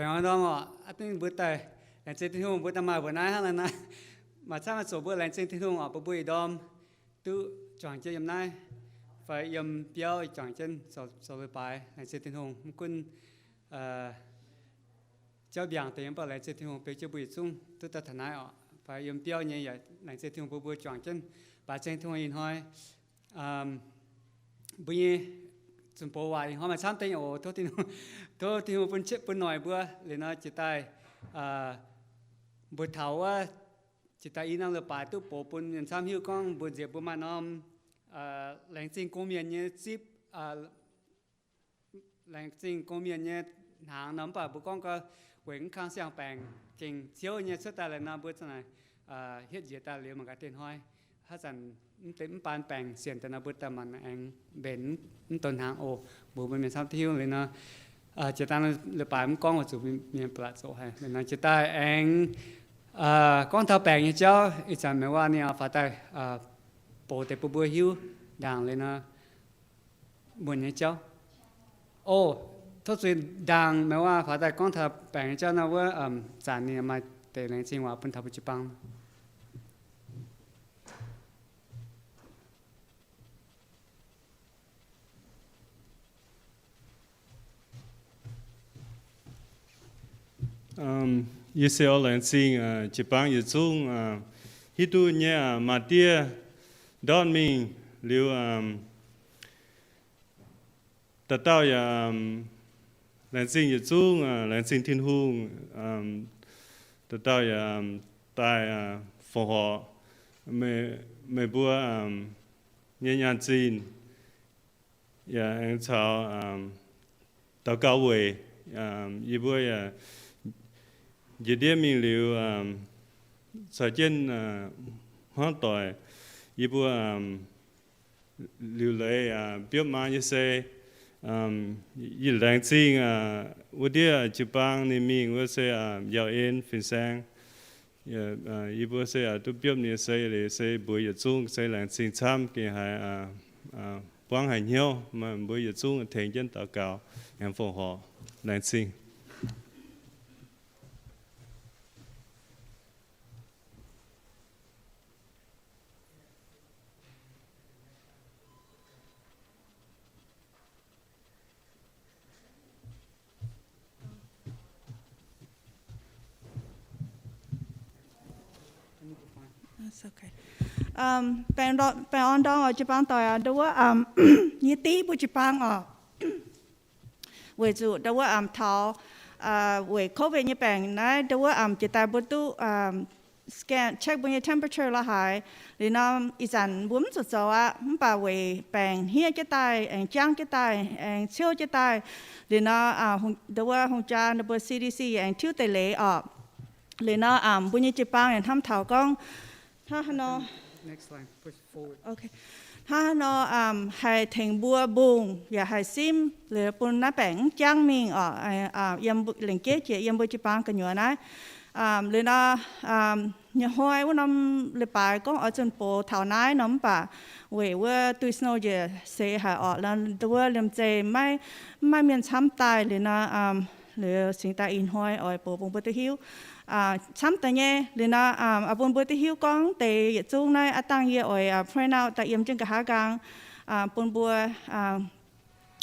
Baengh orn ndorm oc, aa dingh mbuo daaih laengz zingh Tin-Hungh, mbuo daaih maaih mbuoqc naaiv hnangv naaiv naaiv. Maaih camv maaih zoqc mbuo laengz zingh Tin-Hungh oc, bun mbuo ih ndorm duqv juangc jienv yiem naaiv, fai yiem biauv juangc jienv zoux leiz-baaix laengz zingh Tin-Hungh. Mv gunv jauv mbiaangc deix yiem, mv baac laengz zingh Tin-Hungh beu jienv mbuo yietc zungv duqv daaih taux naaiv oc. Fai yiem biauv nyei yaac laengz zingh Tin-Hungh bun mbuo juangc jienv baaix zingh Tin-Hungh ih hnoi. Mbuo nyei zunh bou waac ih hnoi maaih camv deix oc. Tov Tin-Hungh, tov Tin-Hungh bun, bun noic mbuo. Liuz nor jiex daaih mbuo taux wuov, jiex daaih i norm leiz-baaix duqv bouc bun mienh camv hiuv gorngv mbuo nziex mbuo maaih norm laengz zingh gong mienh nyei zipv, laengz zingh gong mienh nyei hnaangx nor, mv baac mbuo gorngv gau, weic mv kang siang-baengc gengh ciouv nyei cuotv daaih liuz nor, mbuo za'naaic hietv njiec daaih liuz mangc gaax deix hnoi, haaix zanc mv baan baengc sienc daaih nor, mbuo daaih manc aengx mbenc mv donx hnaangx oc. Mbuox mbuo mienh camv duqv hiuv liuz nor, jiex daaih leiz-baaix mv gorngv oix zuqc mienh ba'laqc zoqc haic. Liuz nor jiex daaih aengx gorngv taux baengc nyei jauv, ih zanc meih waac ninh faaux daaih bouc deix bun mbuo hiuv ndaangc liuz nor, muonc nyei jauv. O, tov zuiz, ndaangc meih waac faaux daaih gorngv taux baengc nyei jauv nor wuov, zanc ninh maaih deix laengz zingh waac bun taux mbuo jiu-baang. Yie se oix laengz zingh jiu-baang yietc zungv hiuv duqv nyei, maaih diev ndortv mingh liuz, dauh dauh yaac laengz zingh yietc zungv, laengz zingh Tin-Hungh, dauh dauh yaac daaih fongc horc meih mbuo nyei nyaanh zinh, yaac aengx caux daux gaux weic yie mbuo yaac njiec ndiev mingh liuz, caux jienv hmuangv doic, yie mbuo liuc leiz biopv maa nyei se, yie laengz zingh wuov ndiev jiu-baang ninh mingh wuov se Yauh En fin-saeng. Yie mbuo se duqv biopv ninh se, se mbuo yietc zungv se laengz zingh camv gengh haiz buangv haic hnyouv. Maaih mbuo yietc zungv tengx jienv daux gaux, aengx fongc horc. Laengz zingh. Baengh orn ndorm oc, jiu-baang doic aac, ndau wuov yie div mbuo jiu-baang oc. Weic zuqc ndau wuov taux weic COVID nyei baengc naaiv, ndau wuov jiex daaih mbuo duqv scan, check mbuo nyei temperature la'haaix. Liuz nor ih zanc mbuo mv zuqc zoux aqv, mv baac weic baengc hniev jienv daaih, aengx jangv jienv daaih, aengx ciouv jienv daaih. Liuz nor ndau wuov hungh jaa ninh mbuo C D C yaac aengx tiuv deix leiz oc. Liuz nor mbuo nyei jiu-baang yaac hnamv taux gorngv, hnangv haaix nor, hnangv haaix nor haih tengx mbuo mbungh yaac haih simv liuz bun naaiv baengc mv jangv mingh oc, yiem lengc jeiv jiex yiem mbuo jiu-baang gu'nyuoz naaiv. Liuz nor, nyei hnoi wuov norm leiz-baaix gorngv oix zunh box taux naaiv nor, mv baac weic wuov duih snow njiec seix haic oc, wuov liemh zeih maiv maaih mienh camv daaih. Liuz nor, liuz cingx daaih ih hnoi oix box bun mbuo duqv hiuv camv daaih nyei. Liuz nor, bun mbuo duqv hiuv gorngv deix yietc zungv naaiv aav dangh yie oix print out daaih yiem jienv nqa'haav nqaang, bun mbuo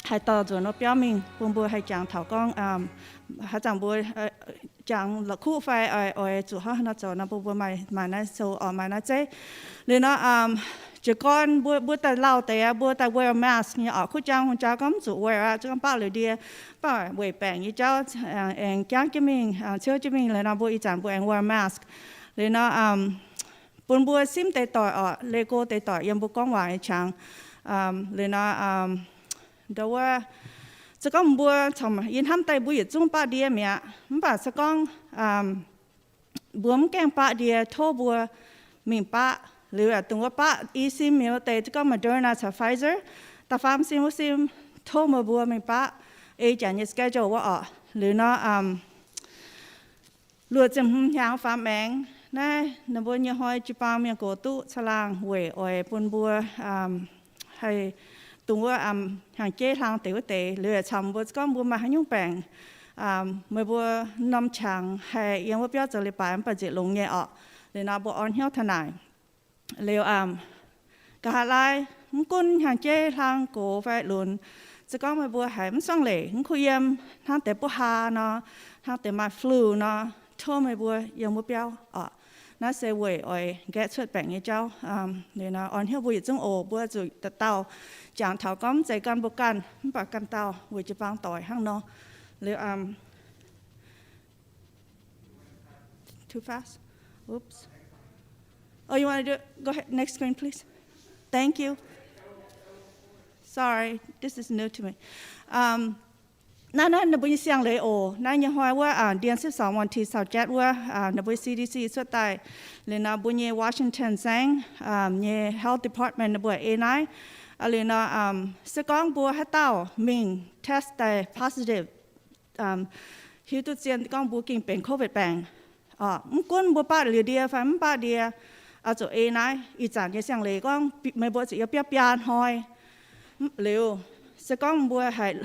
haih dorh nzuonx wuov biauv mingh, bun mbuo haih jangx taux gorngv haaix zanc mbuo jangx la'kuqv fai oix zuqc hnangv haaix nor zoux nor, bun mbuo maaih naaiv sou oc, maaih naaiv zeiv. Liuz nor, jiez gorn mbuo, mbuo daaih lauh deix aqv, mbuo daaih wear mask nyei oc. Kuv jang hungh jaa gorngv mv zuqc wear aqv, zungv baauh liuz ndie, mv baac weic baengc nyei jauv aengx jangv jienv mingh, ciouv jienv mingh liuz nor, mbuo ih zanc mbuo aengx wear mask. Liuz nor, bun mbuo simv deix doic oc, leih go deix doic yiem mbuo gorngv waac nyei qangx. Liuz nor, ndau wuov, se gorngv mbuo, yie hnamv daaih mbuo yietc zungv baauh ndie mi'aqv, mv baac se gorngv mbuo mv gaengh baauh ndie, tov mbuo mingh baauh. Liuz yaac dongh wuov baauh i sim mi'aqv deix, se gorngv Moderna caux Pfizer, da'faam sim wuov sim, tov meih mbuo mingh baauh ei jaax nyei schedule wuov oc. Liuz nor, luoqc ziepc hmz hnyangx faam maengx naaiv, ninh mbuo nyei hnoi jiu-baang mienh gox duqv caangh laangh weic oix bun mbuo haih dongh wuov hnyangx-jeiv hlang deix wuov deix. Liuz yaac camv mbuo gorngv mbuo maaih haaix nyungc baengc, Meih mbuo norm qangx haih yiem wuov biauv zoux leiz-baaix mv baac nzieqc longx nyei orqc. Liuz nor mbuo orn hnyouv taux naaic. Liuz, nqa'haav laai mv gunv hnyangx-jeiv hlang gox fai lunx, se gorngv meih mbuo haiz mv suangv leic, mv kuh yiem, hnangv deix buov haa nor, hnangv deix maaih flu nor, tov meih mbuo yiem wuov biauv orqc. Naaiv se weic oix nqaeqv cuotv baengc nyei jauv. Liuz nor orn hnyouv mbuo yietc zungv oc. Mbuo zuqc dauh dauh jangx taux gorngv mv zeiz ganh mbuo ganh, mv baac ganh dauh weic jiu-baang doic hnangv nor. Liuz, too fast. Oops. Oh, you want to do it? Go ahead. Next screen, please. Thank you. Sorry, this is new to me. Naaiv, naaiv ninh mbuo nyei siang-leiz oc. Naaiv nyei hnoi wuov, ndien sipv sorngx muonz tih caux jatv wuov, ninh mbuo C D C cuotv daaih, liuz nor mbuo nyei Washington saengv nyei health department ninh mbuo ei naaiv. Liuz nor, se gorngv mbuo haaix dauh mingh test daaih positive, hiuv duqv zien gorngv mbuo gengh benx COVID baengc. Mv gunv mbuo batv liuz ndie fai mv batv ndie, oix zuqc ei naaiv ih zanc nyei siang-leiz gorngv meih mbuo zuqc yiem biauv biaa hnoi. Liuz, se gorngv mbuo haiz mv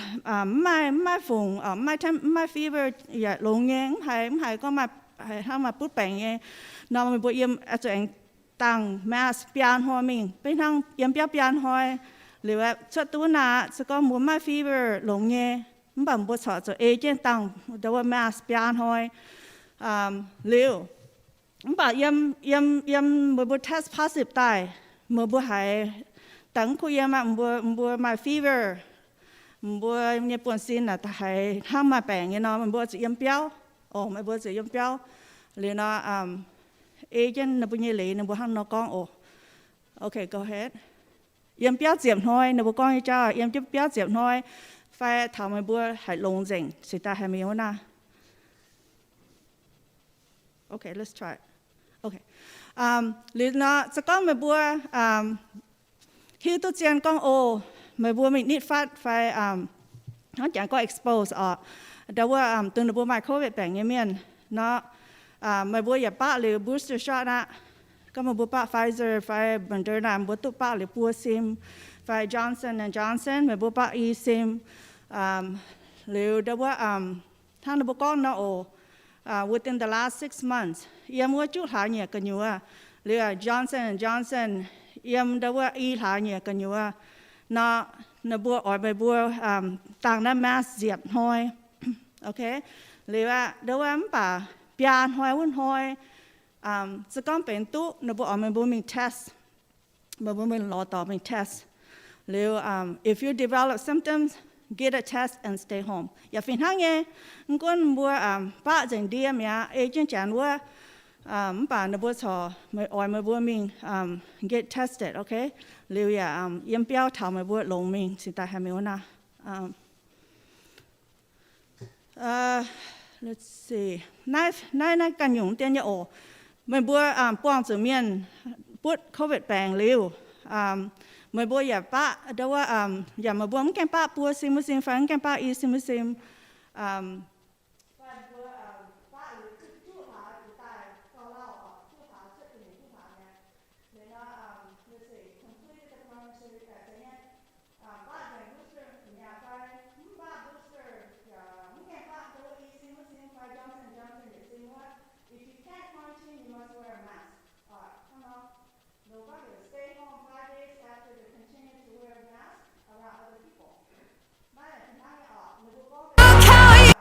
maaih, mv maaih fungc, mv maaih, mv maaih fever yaac longx nyei, mv haiz, mv haiz gorngv maaih, hnangv maaih butv baengc nyei nor, meih mbuo yiem oix zuqc aengx dangh mask biaa hnoi mingh, beiv hnangv yiem biauv biaa hnoi. Liuz aeqv, cuotv duqv naaic, se gorngv mbuo maaih fever longx nyei, mv baac mbuo corc zuqc ei jienv dangh ndau wuov mask biaa hnoi. Liuz, mv baac yiem, yiem, yiem meih mbuo test positive daaih, meih mbuo haiz dangh mv kuh yiem aqv, mbuo, mbuo maaih fever, mbuo nyei buonv-sin naaic haiz hnangv maaih baengc nyei nor, meih mbuo zuqc yiem biauv. Oc, meih mbuo zuqc yiem biauv. Liuz nor, ei jienv ninh mbuo nyei leiz ninh mbuo hnangv nor gorngv oc. Okay, go ahead. Yiem biauv ziepc hnoi, ninh mbuo gorngv nyei jauv, yiem biauv ziepc hnoi, fai taux meih mbuo haiz longx nzengc cingx daaih haih mingh wuov naaiv. Okay, let's try. Okay. Liuz nor, se gorngv meih mbuo hiuv duqv zien gorngv, o, meih mbuo mingh nitv fatv fai hnangv jangx gorngv expose oc, ndau wuov dongh ninh mbuo maaih COVID baengc nyei mienh nor, meih mbuo yaac baqv liuz booster shot aqv. Gorngv meih mbuo baqv Pfizer fai Moderna, mbuo duqv baqv liuz buo sim, fai Johnson and Johnson, meih mbuo baqv i sim. Liuz ndau wuov, hnangv ninh mbuo gorngv nor oc, within the last six months, yiem wuov juqv hlaax nyieqc gu'nyuoz, liuz Johnson and Johnson, yiem ndau wuov i hlaax nyieqc gu'nyuoz nor, ninh mbuo oix meih mbuo dangh naaiv mask ziepc hnoi. Okay, liuz aqv, ndau wuov mv baac biaa hnoi wuov hnoi, se gorngv benx duqv, ninh mbuo oix meih mbuo mingh test. Meih mbuo mingh lorz dorngx mingh test. Liuz, if you develop symptoms, get a test and stay home. Yaac fih hnangv nyei, mv gunv mbuo baqv nzengc ndie mi'aqv, ei jienv janx wuov, mv baac ninh mbuo corc oix meih mbuo mingh get tested, okay? Liuz yaac yiem biauv taux meih mbuo longx mingh cingx daaih haih mingh wuov naaiv. Let's see. Naaiv, naaiv, naaiv ganh nyungc dien nyei oc. Meih mbuo buangh zuqc mienh butv COVID baengc liuz, meih mbuo yaac baqv, ndau wuov, yaac meih mbuo mv gaengh baqv buo sim wuov sim fai mv gaengh baqv i sim wuov sim. If you can't quarantine, you must wear a mask. Nobody will stay home five days after they continue to wear a mask around other people. Look how he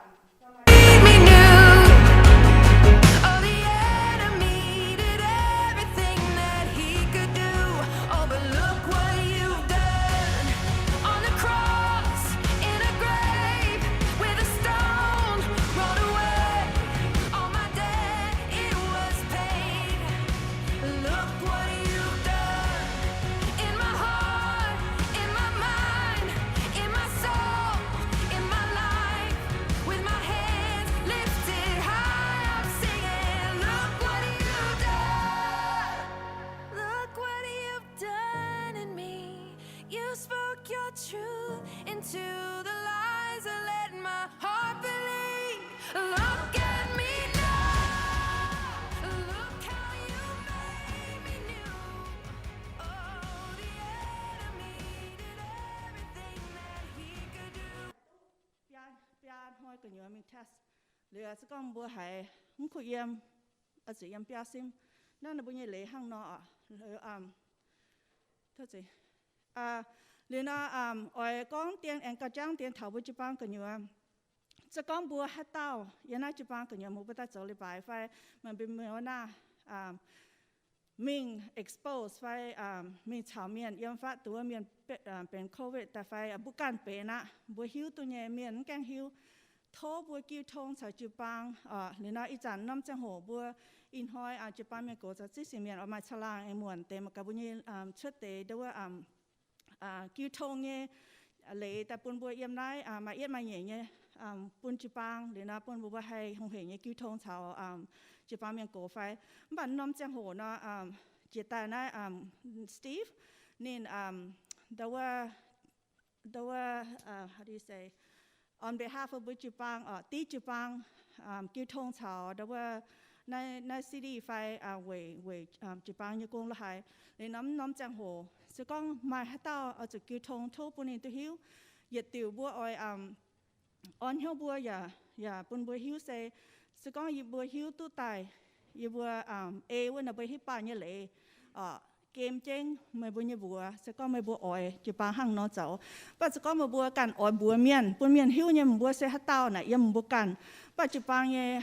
made me new. Oh, the enemy did everything that he could do. Oh, but look what you've done. On the cross, in a grave, with a stone rolled away. All my debt, it was paid. Look what you've done. In my heart, in my mind, in my soul, in my life. With my hands lifted high, I'm singing, look what you've done. Look what you've done in me. You spoke your truth into the lies and let my heart believe. Look at me now. Look how you made me new. Oh, the enemy did everything that he could do. mingh test. Liuz se gorngv mbuo haiz mv kuh yiem, oix zuqc yiem biauv simv. Naaiv ninh mbuo nyei leiz hnangv nor oc. Liuz nor, oix gorngv dien aengx gauh jangv dien taux mbuo jiu-baang gu'nyuoz. Se gorngv mbuo haaix dauh yiem naaiv jiu-baang gu'nyuoz, mbuo daaih zoux leiz-baaix fai maaih mbuo mienh wuov naaiv mingh expose fai mingh caux mienh yiem fatv duqv mienh benx covid daaih fai mbuo ganh benx aqv, mbuo hiuv duqv nyei, mienh mv gaengh hiuv. Tov mbuo jiu tong caux jiu-baang. Liuz nor ih zanc norm ziangh hoc mbuo ih hnoi jiu-baang mienh gox caux ziex singx mienh oix maaih caangh laangh aengx muonc deix mangc gaax mbuo nyei cuotv deix ndau wuov jiu tong nyei leiz daaih bun mbuo yiem naaiv maaih yietv maaih nyeic nyei bun jiu-baang. Liuz nor bun mbuo mbuo haih hungh hec nyei jiu tong caux jiu-baang mienh gox fai. Mv baac norm ziangh hoc nor, jiex daaih naaiv Steve ninh ndau wuov, ndau wuov, how do you say, on behalf of mbuo jiu-baang, div jiu-baang jiu tong caux ndau wuov naaiv, naaiv city fai weic, weic jiu-baang nyei gong la'haaix. Liuz norm, norm ziangh hoc se gorngv maaih haaix dauh oix zuqc jiu tong, tov bun ninh duqv hiuv. Yietc diuc mbuo oix orn hnyouv mbuo yaac, yaac bun mbuo hiuv se, se gorngv yie mbuo hiuv duqv daaih yie mbuo ei wuov ninh mbuo hitv baaih nyei leiz, gem jienv meih mbuo nyei mbuox, se gorngv meih mbuo oix jiu-baang hnangv nor zoux. Mv baac se gorngv meih mbuo ganh oix mbuox mienh, bun mienh hiuv nyei meih mbuo se haaix dauh naaic yiem meih mbuo ganh. Mv baac jiu-baang nyei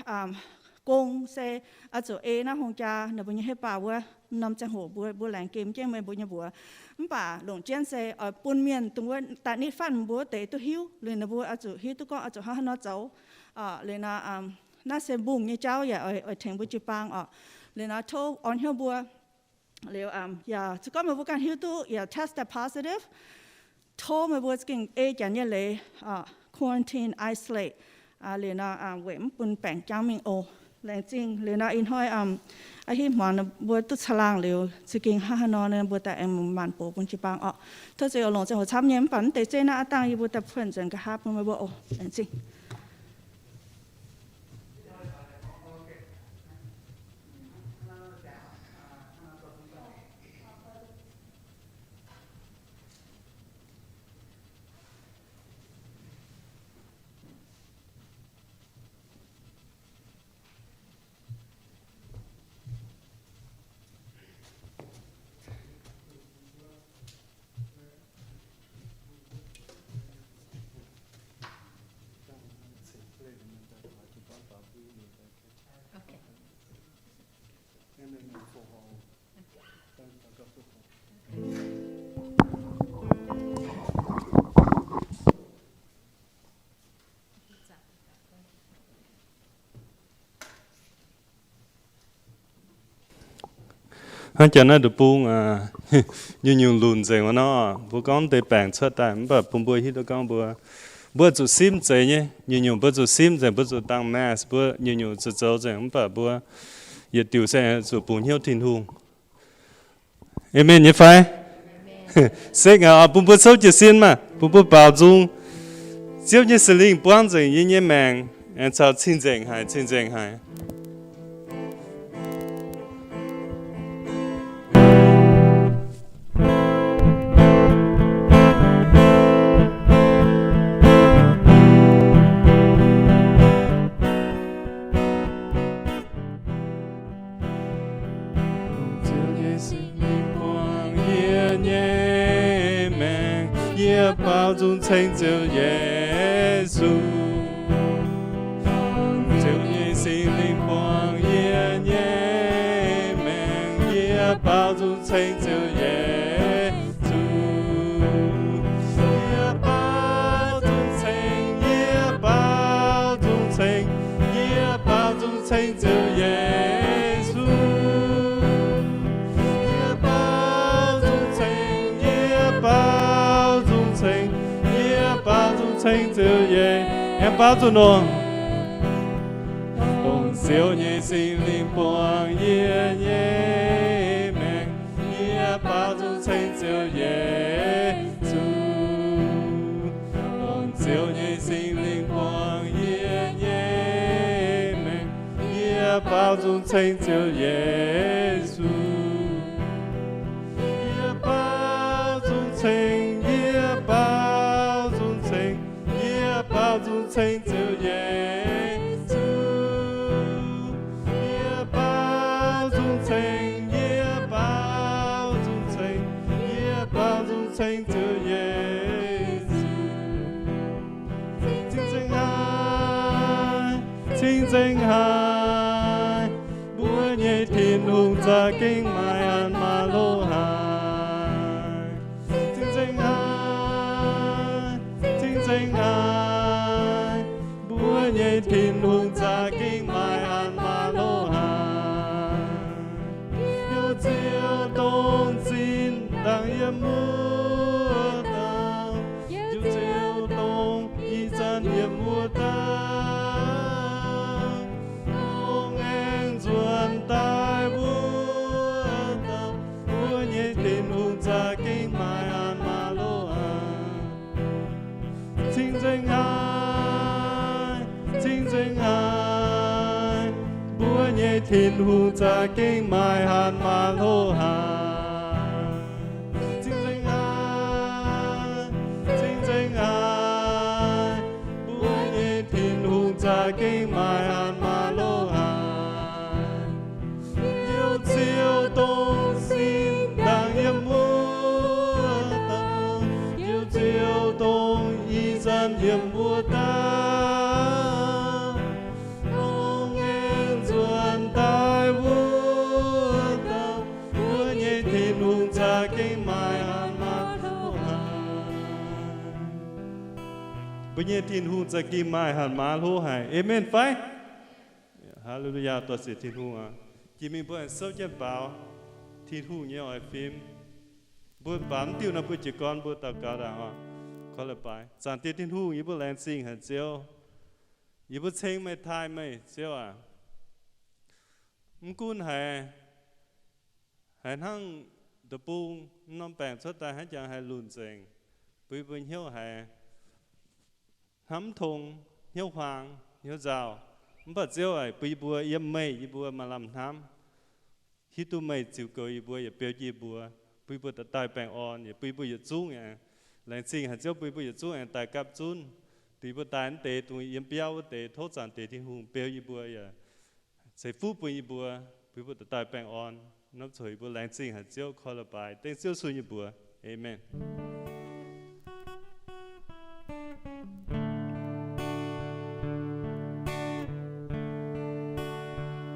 gong se oix zuqc ei naaiv hungh jaa ninh mbuo nyei hitv baaih wuov. Norm ziangh hoc mbuo, mbuo laengz gem jienv meih mbuo nyei mbuox. Mv baac longc jienv se oix bun mienh dongh wuov daaih nitv fatv meih mbuo wuov deix duqv hiuv, liuz ninh mbuo oix zuqc hiuv duqv gorngv oix zuqc hnangv haaix nor zoux. Liuz nor, naaiv se mbungh nyei jauv yaac oix, oix tengx mbuo jiu-baang oc. Liuz nor tov orn hnyouv mbuo. Liuz yaac se gorngv meih mbuo ganh hiuv duqv yaac test positive, tov meih mbuo za'gengh ei janx nyei leiz quarantine, isolate. Liuz nor weic mv bun baengc jangv mingh oc. Laengz zingh. Liuz nor ih hnoi a'hipv hmuangx mbuo duqv caangh laangh liuz, za'gengh hnangv haaix nor mbuo daaih aengx maanc bouc bun jiu-baang oc. Tov zingh oc, longc ziangh hoc camv nyei, mv baac mv deix zeiv naaiv aav dangh yie mbuo daaih pun nzuonx nqa'haav bun meih mbuo oc. Laengz zingh. Hnangv jaax naaiv nduqc bung, nyungc-nyungc lunc nzengc wuov nor, mbuo gorngv deix baengc cuotv daaih, mv baac bun mbuo hiuv duqv gorngv mbuo, mbuo zuqc simv zeiz nyei. Nyungc-nyungc mbuo zuqc simv nzengc, mbuo zuqc dangh mask, mbuo nyungc-nyungc zuqc zoux nzengc, mv baac mbuo yietc diuc se zuqc bungx hnyouv Tin-Hungh. Aamen nyei fai? Sekv aac, bun mbuo souv jiez sin maah, bun mbuo baaux nzung. Ziouv nyei Singx Lingh buangv nzengc yie nyei maengc, aengx caux cing-nzengc haic, cing-nzengc haic. Ziouv nyei Singx Lingh buangh yie nyei maengc, yie baaux nzung ceng Ziouv Yesu. Ziouv nyei Singx Lingh buangh yie nyei maengc, yie baaux nzung ceng Ziouv Yesu. Yie baaux nzung ceng, yie baaux nzung ceng, yie baaux nzung ceng Ziouv Yesu. Yie baaux nzung ceng, yie baaux nzung ceng, yie baaux nzung ceng Ziouv Yesu. Aengx baaux zuqc nor. Dongh Ziouv nyei Singx Lingh buangh yie nyei maengc, yie baaux nzung ceng Ziouv Yesu. Dongh Ziouv nyei Singx Lingh buangh yie nyei maengc, yie baaux nzung ceng Ziouv Yesu. Yie baaux nzung ceng, yie baaux nzung ceng, yie baaux baaux nzung ceng Ziouv Yesu. Yie baaux nzung ceng, yie baaux nzung ceng, yie baaux nzung ceng Ziouv Yesu. Cing-nzengc haic, cing-nzengc haic, mbuo nyei Tin-Hungh za'gengh maaih hatc maaz-hlo haic. Cing-nzengc haic, cing-nzengc haic, mbuo nyei Tin-Hungh za'gengh maaih hatc maaz-hlo haic. Ziouv dongh zinh ndaangc yiem wuov dauh, Ziouv dongh ih zanc yiem wuov dauh, dongh aengx nzuonx daaih wuov dauh, mbuo nyei Tin-Hungh za'gengh maaih hatc maaz-hlo haic. Cing-nzengc haic, cing-nzengc haic, mbuo nyei Tin-Hungh za'gengh maaih hatc maaz-hlo haic. Cing-nzengc haic, cing-nzengc haic, mbuo nyei Tin-Hungh za'gengh maaih hatc maaz-hlo haic. Ziouv dongh zinh ndaangc yiem wuov dauh, Ziouv dongh ih zanc yiem wuov dauh, dongh aengx nzuonx daaih wuov dauh, mbuo nyei Tin-Hungh za'gengh maaih hatc maaz-hlo haic. Mbuo nyei Tin-Hungh za'gengh maaih hatc maaz-hlo haic. Aamen fai? Haa^le^lu^yaa, dor-ziec Tin-Hungh aac. Jiex mingh mbuo aengx souv jienv baaux Tin-Hungh nyei oix fim. Mbuo baaux mv diuh nor, mbuo jiez gorn mbuo daux gaux ndaangc oc. Korv-lienh baaix. Zaangc Diex Tin-Hungh, yie mbuo laengz zingh haic Ziouv. Yie mbuo ceng meih, taaih meih, Ziouv aac. Mv gunv haiz, haiz hnangv deic-bung norm baengc cuotv daaih hnangv jangx haiz lunc nzengc, bun yie mbuo hnyouv haiz hnamv tong, hnyouv huaang, hnyouv nzauh. Mv baac Ziouv aac, bun yie mbuo yiem meih, yie mbuo maaih lamh hnamv. Hiuv duqv meih ziux goux yie mbuo yaac beu jienv yie mbuo, bun yie mbuo daaih baengh orn, yaac bun yie mbuo yietc zungv aengx laengz zingh haic Ziouv, bun yie mbuo yietc zungv aengx daaih gapv zunv, dongh yie mbuo daaih naaiv deix, dongh yiem biauv wuov deix. Tov Zaangc Diex Tin-Hungh beu yie mbuo yaac ceix fuqv bun yie mbuo, bun yie mbuo daaih baengh orn. Norm coc yie mbuo laengz zingh haic Ziouv, korv-lienh baaix, dengv Ziouv sun yie mbuo. Aamen.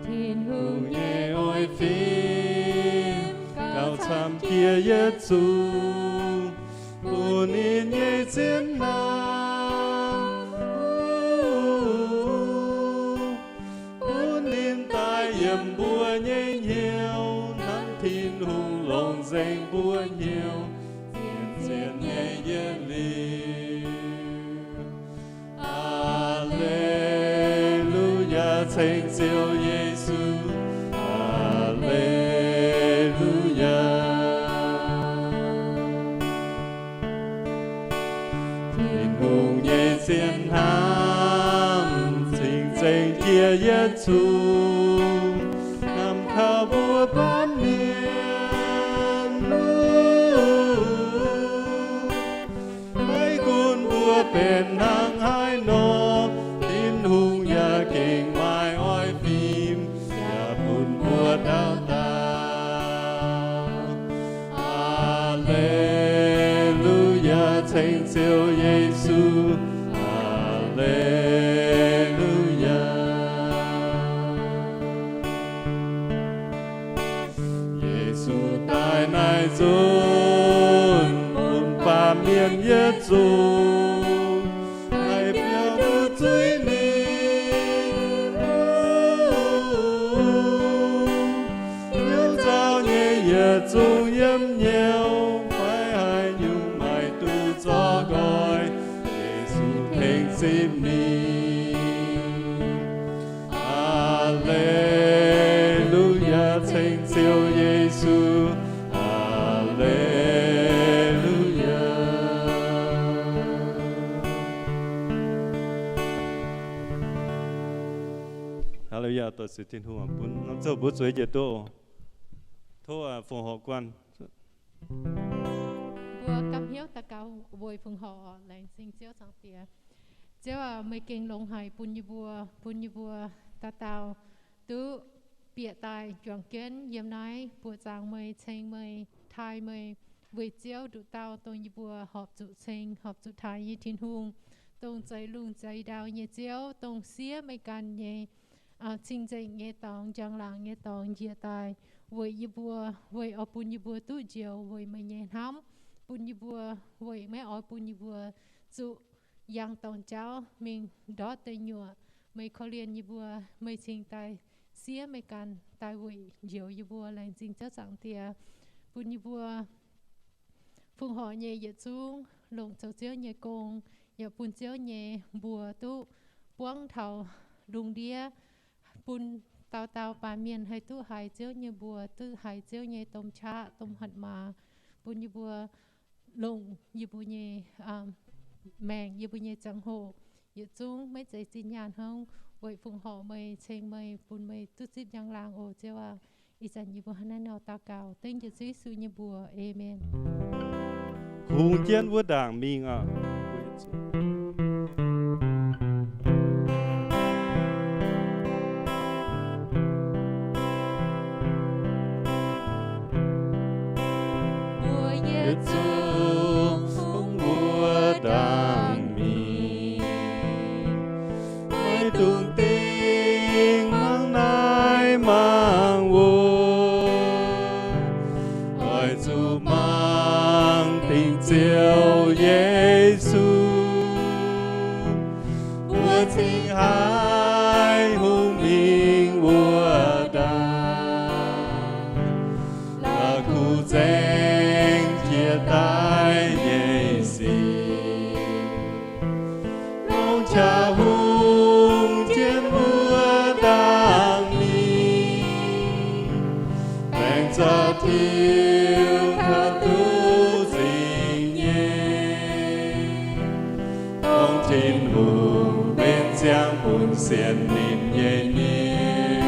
Tin-Hungh nyei oix fim gauh camv jiex yietc zungv, bun ninh nyei zien hnamv, bun ninh daaih yiem mbuo nyei hnyouv, hnamv Tin-Hungh longc nzengc mbuo hnyouv, zien-zien nyei yietc liuz. Aa^le^lu^yaa, ceng Ziouv Yesu. Aa^le^lu^yaa. Tin-Hungh nyei zien hnamv cing-nzengc jiex yietc zungv, hnamv taux mbuo baamh mienh. Maiv gunv mbuo benx hnangv haaix nor, Tin-Hungh yaac gengh maaih oix fim, yaac bun mbuo dauh dauh. Aa^le^lu^yaa, ceng Ziouv Yesu. Aa^le^lu^yaa. Yesu daaih naaiv nzunc, bun baamh mienh yietc zungv haih biaux duqv zuiz ninh. Hnyouv nzauh nyei yietc zungv yiem hnyouv, fai haaix nyungc maaih duqv zorqv nqoi, Yesu tengx zipv ninh. Aa^le^lu^yaa, ceng Ziouv Yesu. Aa^le^lu^yaa. Haa^le^lu^yaa, dor-ziec Tin-Hungh, bun norm zouv mbuo zueiz njiec duqv. Tov fongc horc guanh. Mbuo gapv hnyouv daux gaux weic fongc horc oc. Laengz zingh Ziouv Zaangc Diex. Ziouv aac, meih gengh longx haic bun yie mbuo, bun yie mbuo dauh dauh duqv bieqc daaih juangc jienv yiem naaiv buoqc zaangc meih, ceng meih, taaih meih, weic Ziouv nduqc dauh dongh yie mbuo horpc zuqc ceng, horpc zuqc taaih nyei Tin-Hungh, dongh zeix lungh zeix ndau nyei Ziouv, dongh siev meih ganh nyei cing-nzengc nyei dorngx, njang-laangc nyei dorngx njiec daaih weic yie mbuo, weic oix bun yie mbuo duqv njoux weic meih nyei hnamv, bun yie mbuo, weic maiv oix bun yie mbuo zuqc yangh dorngx jauv mingh ndortv deic nyuoqc. Meih korv-lienh yie mbuo, meih cingx daaih siev meih ganh daaih weic njoux yie mbuo. Laengz zingh Ziouv Zaangc Diex, bun yie mbuo fongc horc nyei yietc zungv longc zoux Ziouv nyei gong, yaac bun Ziouv nyei mbuox duqv buangv taux lungh ndiev, bun dauh dauh baamh mienh haih duqv haiz Ziouv nyei mbuox, duqv haiz Ziouv nyei domh qaqv domh hatc maaz, bun yie mbuo longc yie mbuo nyei maengc, yie mbuo nyei ziangh hoc yietc zungv maiv zeiz zinh nyaanh hnangv, weic fongc horc meih, ceng meih, bun meih duqv zipv njang-laangc oc Ziouv aac. Ih zanc yie mbuo hnangv naaiv nor daux gaux dengv Yesu nyei mbuox. Aamen. Kungx jienv wuov ndaangc mingh oc. Mbuo yietc zungv kungx wuov ndaangc mingh, maiv dungx dingh mangc naaiv mangc wuov, oix zuqc mangc dingc Ziouv Yesu. Mbuo cingx haiz hungh mingh wuov ndaangc, la'kuqv zengx jiex daaih nyei sic. Longc qaqv hungh jienv wuov ndaangc mingh, baengc zaqc tiux taux duqv nzingc nyei, dongh Tin-Hungh benx ziangh bun sienx ninh nyei mienh.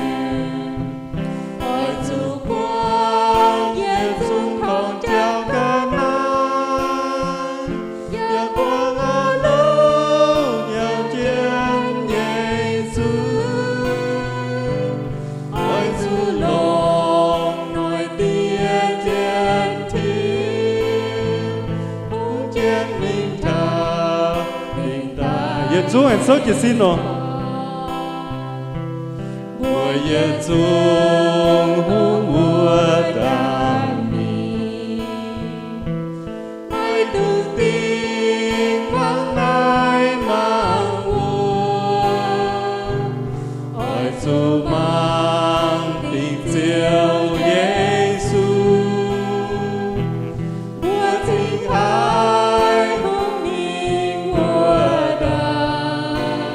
Oix zuqc buangv yietc zungv torngv jauv ga'naaiv, yaac buangv a'hneiv nyei jienv nyei zuiz. Oix zuqc longc noic dieh jienv Tin-Hungh jienv mingh taux dingc daaih. Yietc zungv aengx souv jiez sin oc. Mbuo yietc zungv hungh wuov ndaangc mingh, maiv dungx dingh mangc naaiv mangc wuov, oix zuqc mangc dingc Ziouv Yesu. Mbuo cingx haiz hungh mingh wuov ndaangc,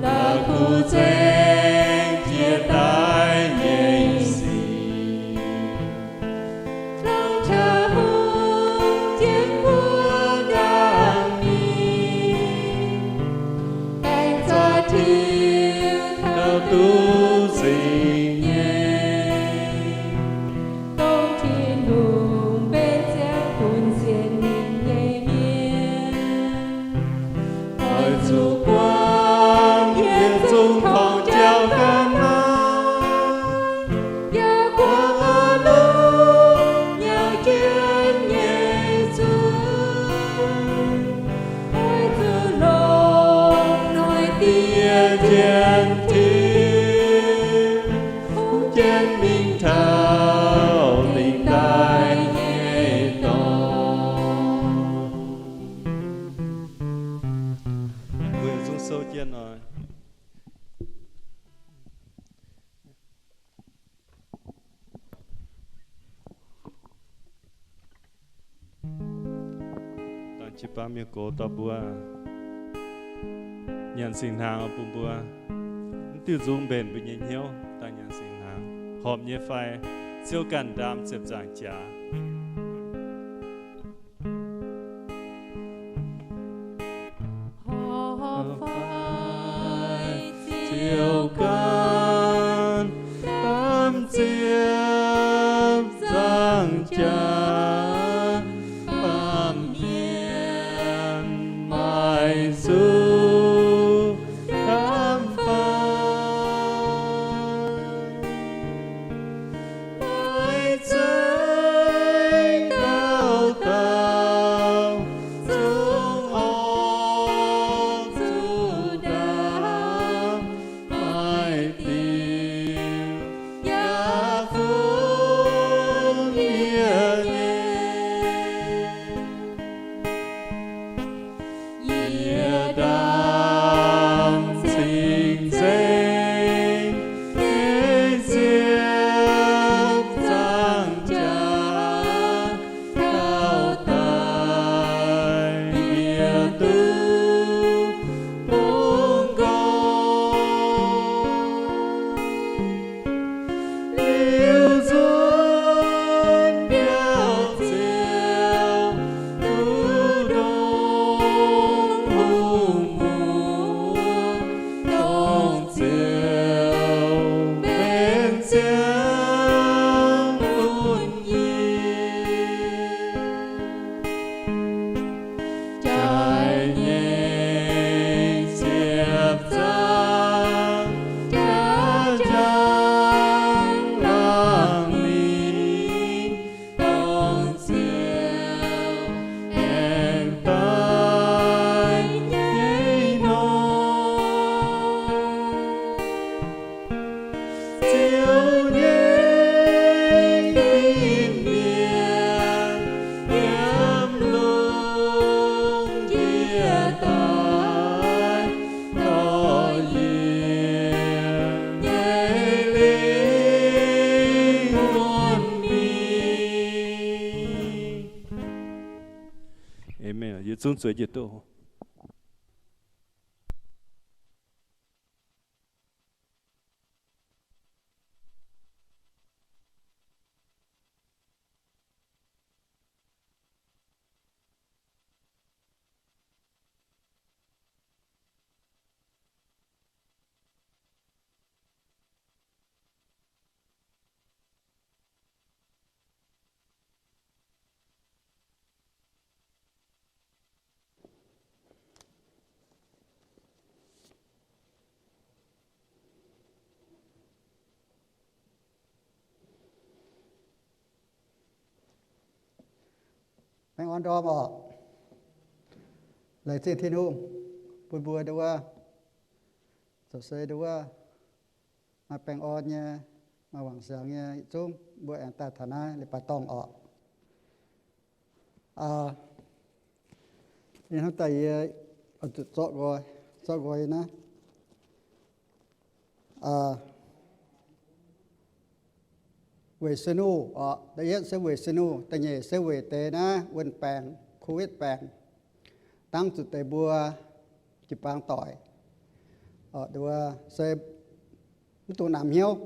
la'kuqv zengx jiex daaih nyei sic. Longc qaqv hungh jienv wuov ndaangc mingh, baengc zaqc tiux taux duqv nzingc nyei, dongh Tin-Hungh benx ziangh bun sienx ninh nyei mienh. Oix zuqc buangv yietc zungv torngv jauv ga'naaiv, yaac buangv a'hneiv nyei jienv nyei zuiz. Oix zuqc longc noic dieh jienv Tin-Hungh jienv mingh taux dingc daaih nyei dorngx. Mbuo yietc zungv souv jienv oc. Dangh jiu-baang mienh gox dorh mbuo nyanc singx hnaangx bun mbuo, mv diuh nzung mbenc mbuo nyei hnyouv daaih nyanc singx hnaangx. Horpc nyei fai? Ziouv ganh ndaam ziepc nzaangc jaax. Horpc fai? Ziouv ganh ndaam ziepc nzaangc jaax, baamh mienh maaih zuqc Amen. Yietc zungv zueiz jienv duqv. Baengh orn ndorm oc. Laengz zingh Tin-Hungh bun mbuo ndau wuov, zoux se ndau wuov maaih baengh orn nyei, maaih wangc siangx nyei yietc zungv mbuo aengx daaih taux naaiv leiz-baaix dorngh oc. Ninh hnamv daaih yie oix zuqc zorqv nqoi, zorqv nqoi naaiv. Weic sin nuv oc, da'yietv se weic sin nuv, da'nyeic se weic deix naaiv wuon-baengc, COVID baengc, dangv zuqc deix mbuo jiu-baang doic. Oc, se mv dungx namx hnyouv.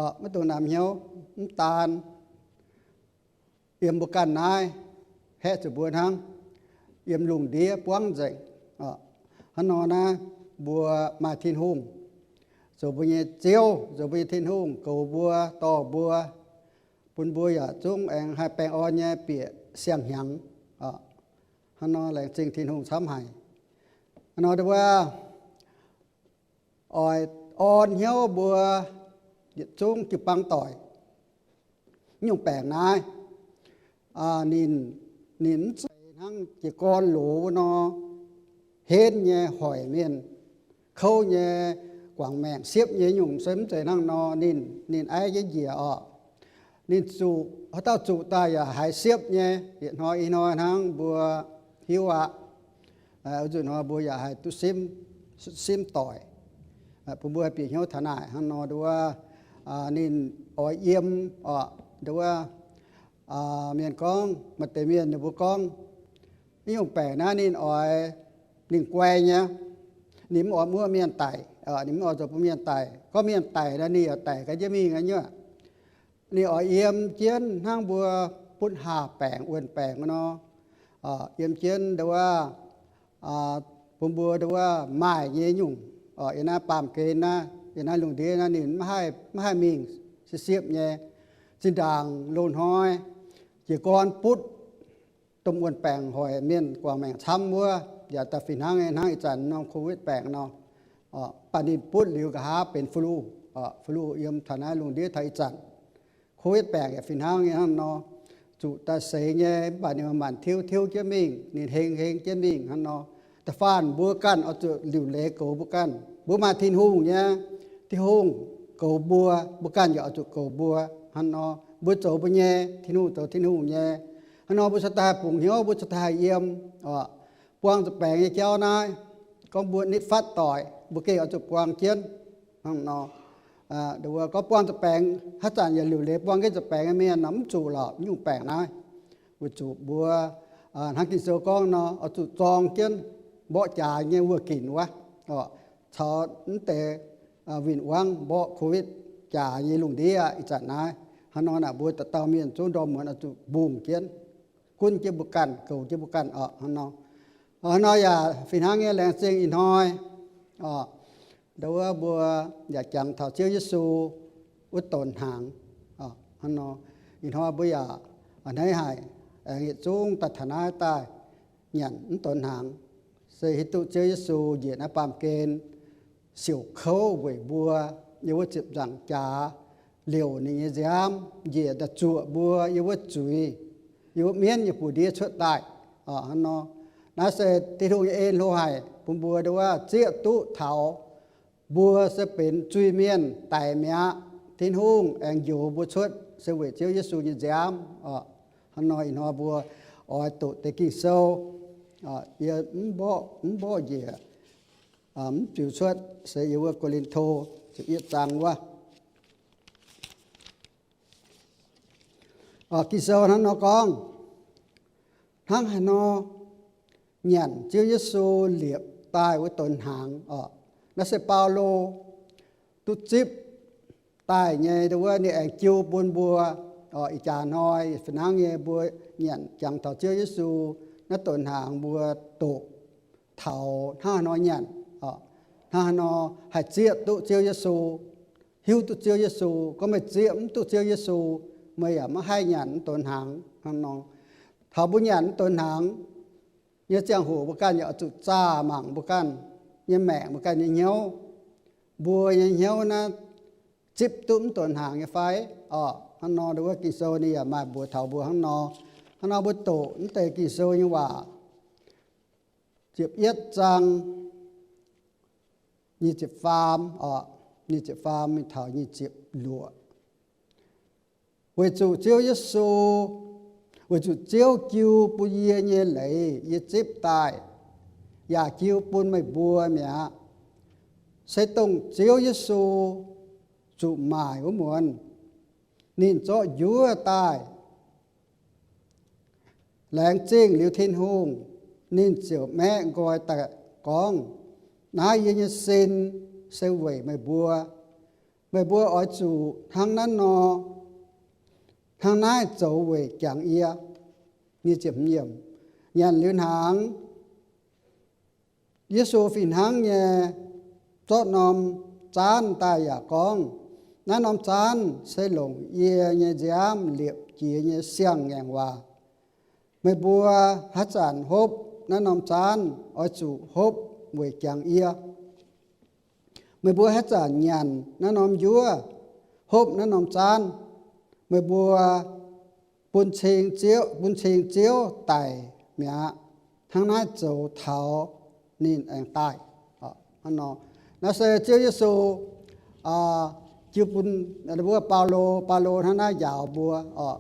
Oc, mv dungx namx hnyouv, mv daan yiem mbuo ganh naaiv, haeqv zuqc mbuo hnangv, yiem lungh ndiev buangv nzengc. Hnangv nor naaiv, mbuo maaih Tin-Hungh zoux mbuo nyei Ziouv, zoux mbuo nyei Tin-Hungh goux mbuo, dorh mbuo, bun mbuo yaac zungv aengx haih baengh orn nyei bieqc siang-hnyangx. Hnangv nor laengz zingh Tin-Hungh camv haic. Hnangv nor ndau wuov oix orn hnyouv mbuo yietc zungv jiu-baang doic. Nyungc baengc naaiv, ninh, ninh mv zeiz hnangv jiez gorn loz wuov nor, henv nyei hoic mienh, kouv nyei, guangc maengc siepv nyei nyungc, se mv zeiz hnangv nor. Ninh, ninh aiv jienv njiec oc. Ninh zuqc, haaix dauh zuqc daaih yaac haiz siepv nyei. Yietc hnoi ih hnoi hnangv mbuo hiuv aqv. Wuov nzunc hnoi mbuo yaac haih duqv simv, simv doic, bun mbuo haih bieqc hnyouv taux naaic. Hnangv nor ndau wuov, ninh oix yiem oc, ndau wuov, mienh gorngv, maaih deix mienh ninh mbuo gorngv, nyungc baengc naaiv ninh oix, ninh guai nyei, ninh mv oix muoqv mienh daic, ninh mv oix zoux bun mienh daic. Gorngv mienh daic nor ninh yaac daic ga'nyiec mingh aqv nyei. Ninh oix yiem jienv hnangv mbuo butv haac baengc, wuon-baengc nor, yiem jienv ndau wuov, bun mbuo ndau wuov maaih nyei nyungc, yiem naaiv baamh gen naaiv, yiem naaiv lungh ndiev naaiv ninh mv haih, mv haih mingh, siepv-siepv nyei. Zinh ndaangc loz-hnoi jiez gorn butv domh wuon-baengc hoic mienh guangc maengc camv wuov, yaac daaih fih hnangv nyei, hnangv ih zanc norm COVID baengc nor. Mv baac ninh butv liuz nqa'haav benx flu, flu yiem taux naaiv lungh ndiev taux ih zanc. COVID baengc yaac fih hnangv nyei hnangv nor, zuqc daaih seix nyei, mv baac ninh manc-manc tiuv tiuv jienv mingh, ninh heng heng jienv mingh hnangv nor. Da'faanh mbuo ganh oix zuqc liuc leiz goux mbuo ganh. Mbuo maaih Tin-Hungh nyei, Tin-Hungh goux mbuo, mbuo ganh yaac oix zuqc goux mbuo hnangv nor. Mbuo zoux mbuo nyei, Tin-Hungh zoux Tin-Hungh nyei. Hnangv nor mbuo cuotv daaih haih bungx hnyouv, mbuo cuotv daaih haih yiem. Buang zuqc baengc nyei jauv naaiv, gorngv mbuo nitv fatv doic, mbuo gengh oix zuqc buang jienv hnangv nor. Gorngv buang zuqc baengc haaix zanc yaac liuc leiz buang jienv zuqc baengc nyei mienh nor, mv zuqc lorqc. Nyungc baengc naaiv weic zuqc mbuo, hnangv Ging-Sou gorngv nor, oix zuqc zorng jienv mborqv jaax nyei wuoz ginc wuov, caux mv deix win-wangv mborqv COVID jaax nyei lungh ndiev ih zanc naaiv. Hnangv nor naaic mbuo dauh dauh mienh zungv ndorm muonz oix zuqc mbungh jienv, gunv jienv mbuo ganh, goux jienv mbuo ganh oc. Hnangv nor, hnangv nor yaac fih hnangv nyei laengz zingh ih hnoi oc, ndau wuov mbuo yaac jangx taux Ziouv Yesu wuov donx hnaangx. Hnangv nor, ih hnoi mbuo yaac a'hneiv haic, aengx yietc zungv daaih taux naaiv daaih nyanc mv donx hnaangx, se hiuv duqv Ziouv Yesu njiec naaiv baamh gen siouc kouv weic mbuo, yiem wuov ziepc nzaangc jaax liouc ninh nyei nziaamv njiec daaih zuoqc mbuo yiem wuov zuiz, yiem wuov mienv nyei buoz-ndiev cuotv daaih. Hnangv nor, naaiv se Tin-Hungh nyei en hlo haic bun mbuo ndau wuov zieqv duqv taux mbuo se benx zuiz-mienh daic mi'aqv. Tin-Hungh aengx njoux mbuo cuotv se weic Ziouv Yesu nyei nziaamv. Hnangv nor ih hnoi mbuo oix doqc deix Ging-Sou, yie mv mborqv, mv mborqv njiec, mv ziux cuotv, se yiem wuov Ko^lin^to ziepc yietv zaang wuov. Ging-Sou hnangv nor gorngv, hnangv haaix nor nyanc Ziouv Yesu liepc daaih wuov donx hnaangx oc. Naaiv se Baulo duqv zipv daaih nyei wuov, ninh aengx jiu bun mbuo oc. Ih jaax hnoi fih hnangv nyei mbuo nyanc jangx taux Ziouv Yesu naaiv donx hnaangx, mbuo doqc taux hnangv haaix nor nyanc oc, hnangv haaix nor haih zieqv duqv Ziouv Yesu, hiuv duqv Ziouv Yesu. Gorngv meih zieqv mv duqv Ziouv Yesu, meih yaac maiv haih nyanc mv donx hnaangx hnangv nor. Taux mbuo nyanc mv donx hnaangx nyei ziangh hoc, mbuo ganh yaac oix zuqc zaah mangc mbuo ganh nyei maengc, mbuo ganh nyei hnyouv. Mbuo nyei hnyouv naaiv zipv duqv mv donx hnaangx nyei fai oc? Hnangv nor, wuov Ging-Sou ninh yaac maaih mbuox taux mbuo hnangv nor. Hnangv nor mbuo doqc mv deix Ging-Sou nyei waac, ziepc yietv zaang nyic ziepc faam oc, nyic ziepc faam mingh taux nyic ziepc luoqc. Weic zuqc Ziouv Yesu, weic zuqc Ziouv jiu bun yie nyei leiz yie zipv daaih, yaac jiu bun meih mbuo mi'aqv. Se dongh Ziouv Yesu zuqc maaic wuov muonz, ninh zorqv njuov daaih. Laengz zingh liuz Tin-Hungh, ninh ziouc maeqv nqoi daaih gorngv, naaiv yie nyei sin se weic meih mbuo. Meih mbuo oix zuqc hnangv naaiv nor, hnangv naaiv zoux weic jangx yie. Nyanc liuz hnaangx, Yesu fih hnangv nyei zorqv norm zaanv daaih yaac gorngv, naaiv norm zaanv se longc yie nyei nziaamv liepc jiez nyei siang-ngaengc waac. Meih mbuo haaix zanc hopv naaiv norm zaanv, oix zuqc hopv weic jangx yie. Meih mbuo haaix zanc nyanc naaiv norm njuov, hopv naaiv norm zaanv, meih mbuo bun cing Ziouv, bun cing Ziouv daic mi'aqv. Hnangv naaiv zoux taux ninh aengx daaih. Naaiv se Ziouv Yesu jiu bun wuov Baulo, Baulo hnangv naaiv njaaux mbuo oc.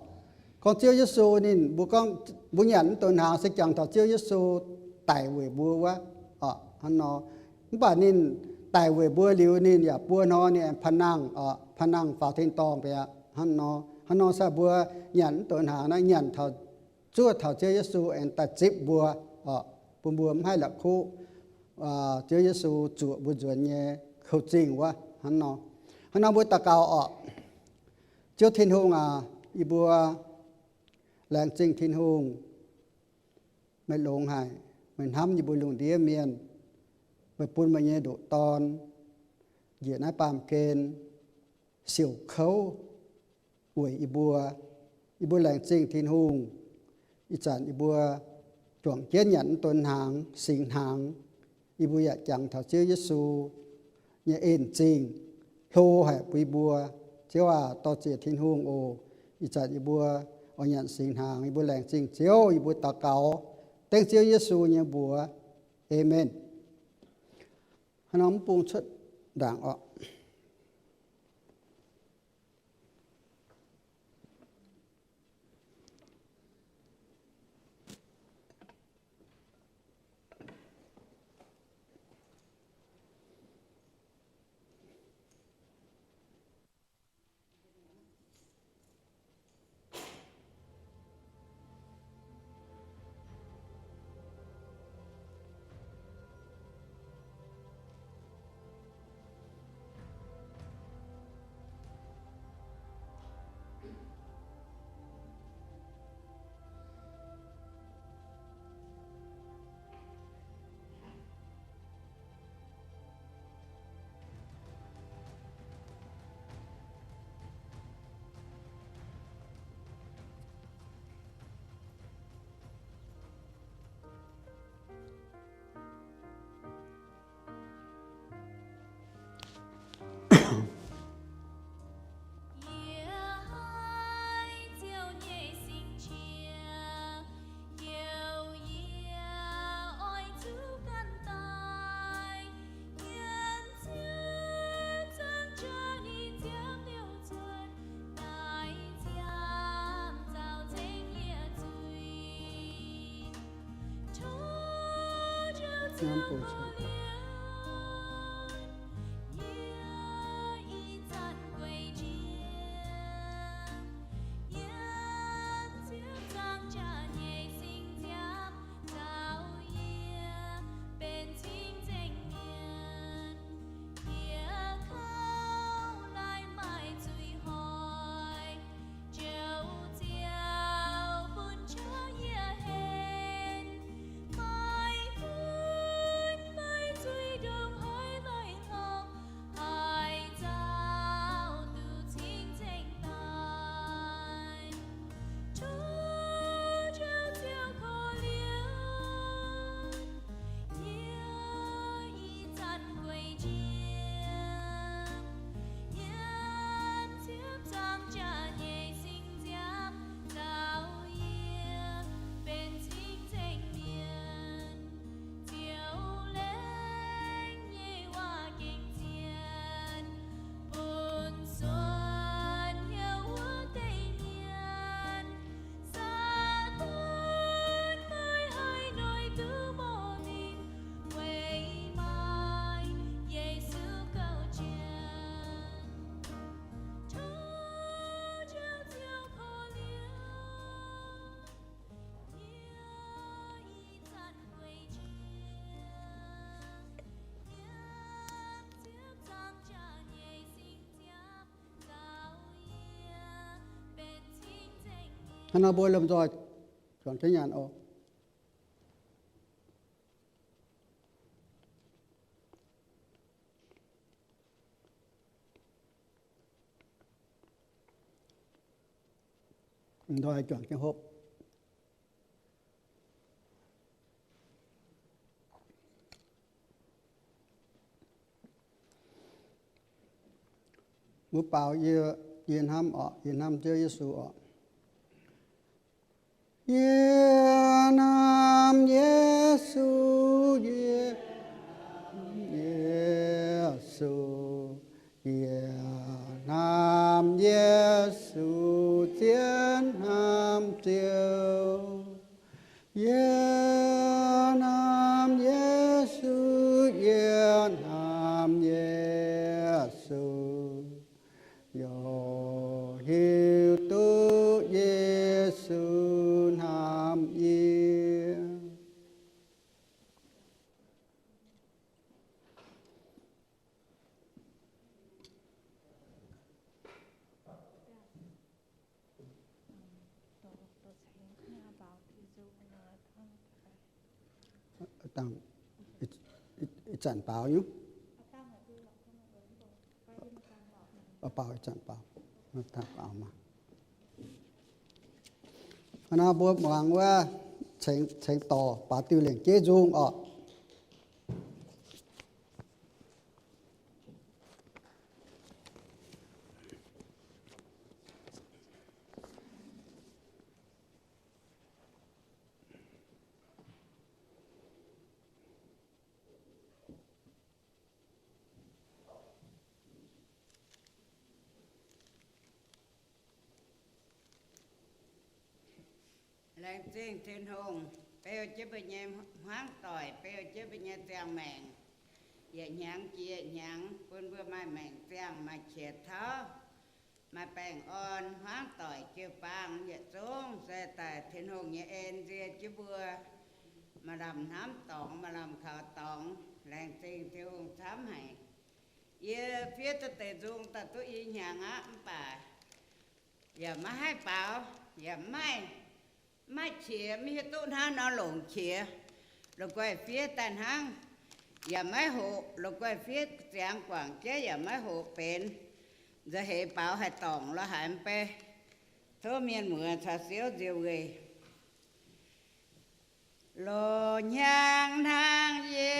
Gorngv Ziouv Yesu ninh, mbuo gorngv mbuo nyanc mv donx hnaangx se jangx taux Ziouv Yesu daic weic mbuo wuov oc. Hnangv nor, mv baac ninh daic weic mbuo liuz, ninh yaac buo hnoi ninh aengx pa'nangh oc, pa'nangh faaux tin-dorngh mi'aqv. Hnangv nor, hnangv nor se mbuo nyanc mv donx hnaangx naaiv nyanc taux zuov taux Ziouv Yesu aengx daaih zipv mbuo oc, bun mbuo mv haih la'kuqv Ziouv Yesu zuoqc mbuo nzuonx nyei kouv-zingh wuov. Hnangv nor, hnangv nor mbuo daux gaux oc. Ziouv Tin-Hungh aac, yie mbuo laengz zingh Tin-Hungh. Meih longx haic, meih hnamv yie mbuo lungh ndiev mienh. Meih bun meih nyei ndoqc Dorn njiec naaiv baamh gen siouc kouv weic yie mbuo. Yie mbuo laengz zingh Tin-Hungh. Ih zanc yie mbuo juangc jienv nyanc mv donx hnaangx, singx hnaangx, yie mbuo yaac jangx taux Ziouv Yesu nyei en zingh hlo haic bun yie mbuo. Ziouv aac, dorh ziec Tin-Hungh oc. Ih zanc yie mbuo oix nyanc singx hnaangx, yie mbuo laengz zingh Ziouv. Yie mbuo daux gaux dengv Ziouv Yesu nyei mbuox. Aamen. Hnangv nor mv bung cuotv ndaangc oc. Hnangv naaiv mbuo lomh nzoih juangc jienv nyanc oc. Nzoih juangc jienv hopv. Mbuo baaux yie, yie hnamv oc, yie hnamv Ziouv Yesu oc. Yie hnamv Yesu, yie hnamv Yesu, yie hnamv Yesu, zien hnamv Ziouv. Yie hnamv Yesu, yie hnamv Yesu, yaac hiuv duqv Yesu hnamv yie. Ih zanc baaux nyei. Baaux ih zanc baaux. Hnangv naaiv mbuo muangx wuov ceng dorc baaux diuh lengc jeiv nzung oc. Laengz zingh Tin-Hungh beu jienv mbuo nyei hmuangv doic, beu jienv mbuo nyei ziangh maengc, yietc hnyangx jiex yietc hnyangx bun mbuo maaih maengc ziangh, maaih qiex tauv, maaih baengh orn, hmuangv doic jiu-baang yietc zungv se daaih Tin-Hungh nyei en nzie jienv mbuo, maaih lamh hnamv dorngx, maaih lamh kaux dorngx. Laengz zingh Tin-Hungh camv haic. Yie fiev duqv deix nzung daaih duqv i hnyangx aqv, mv baac yaac maiv haih baaux, yaac maiv, maiv qiex, maiv hiuv duqv hnangv nor longc qiex. La'guaih fiev daaih hnangv, yaac maiv hoqc. La'guaih fiev ziangx guangc jienv yaac maiv hoqc benx. Nza'heix baaux haih dorngc lorz haaix mv bei. Tov mienh muoz caux Ziouv nzioux weic. Loz-hnyangx hnangv yie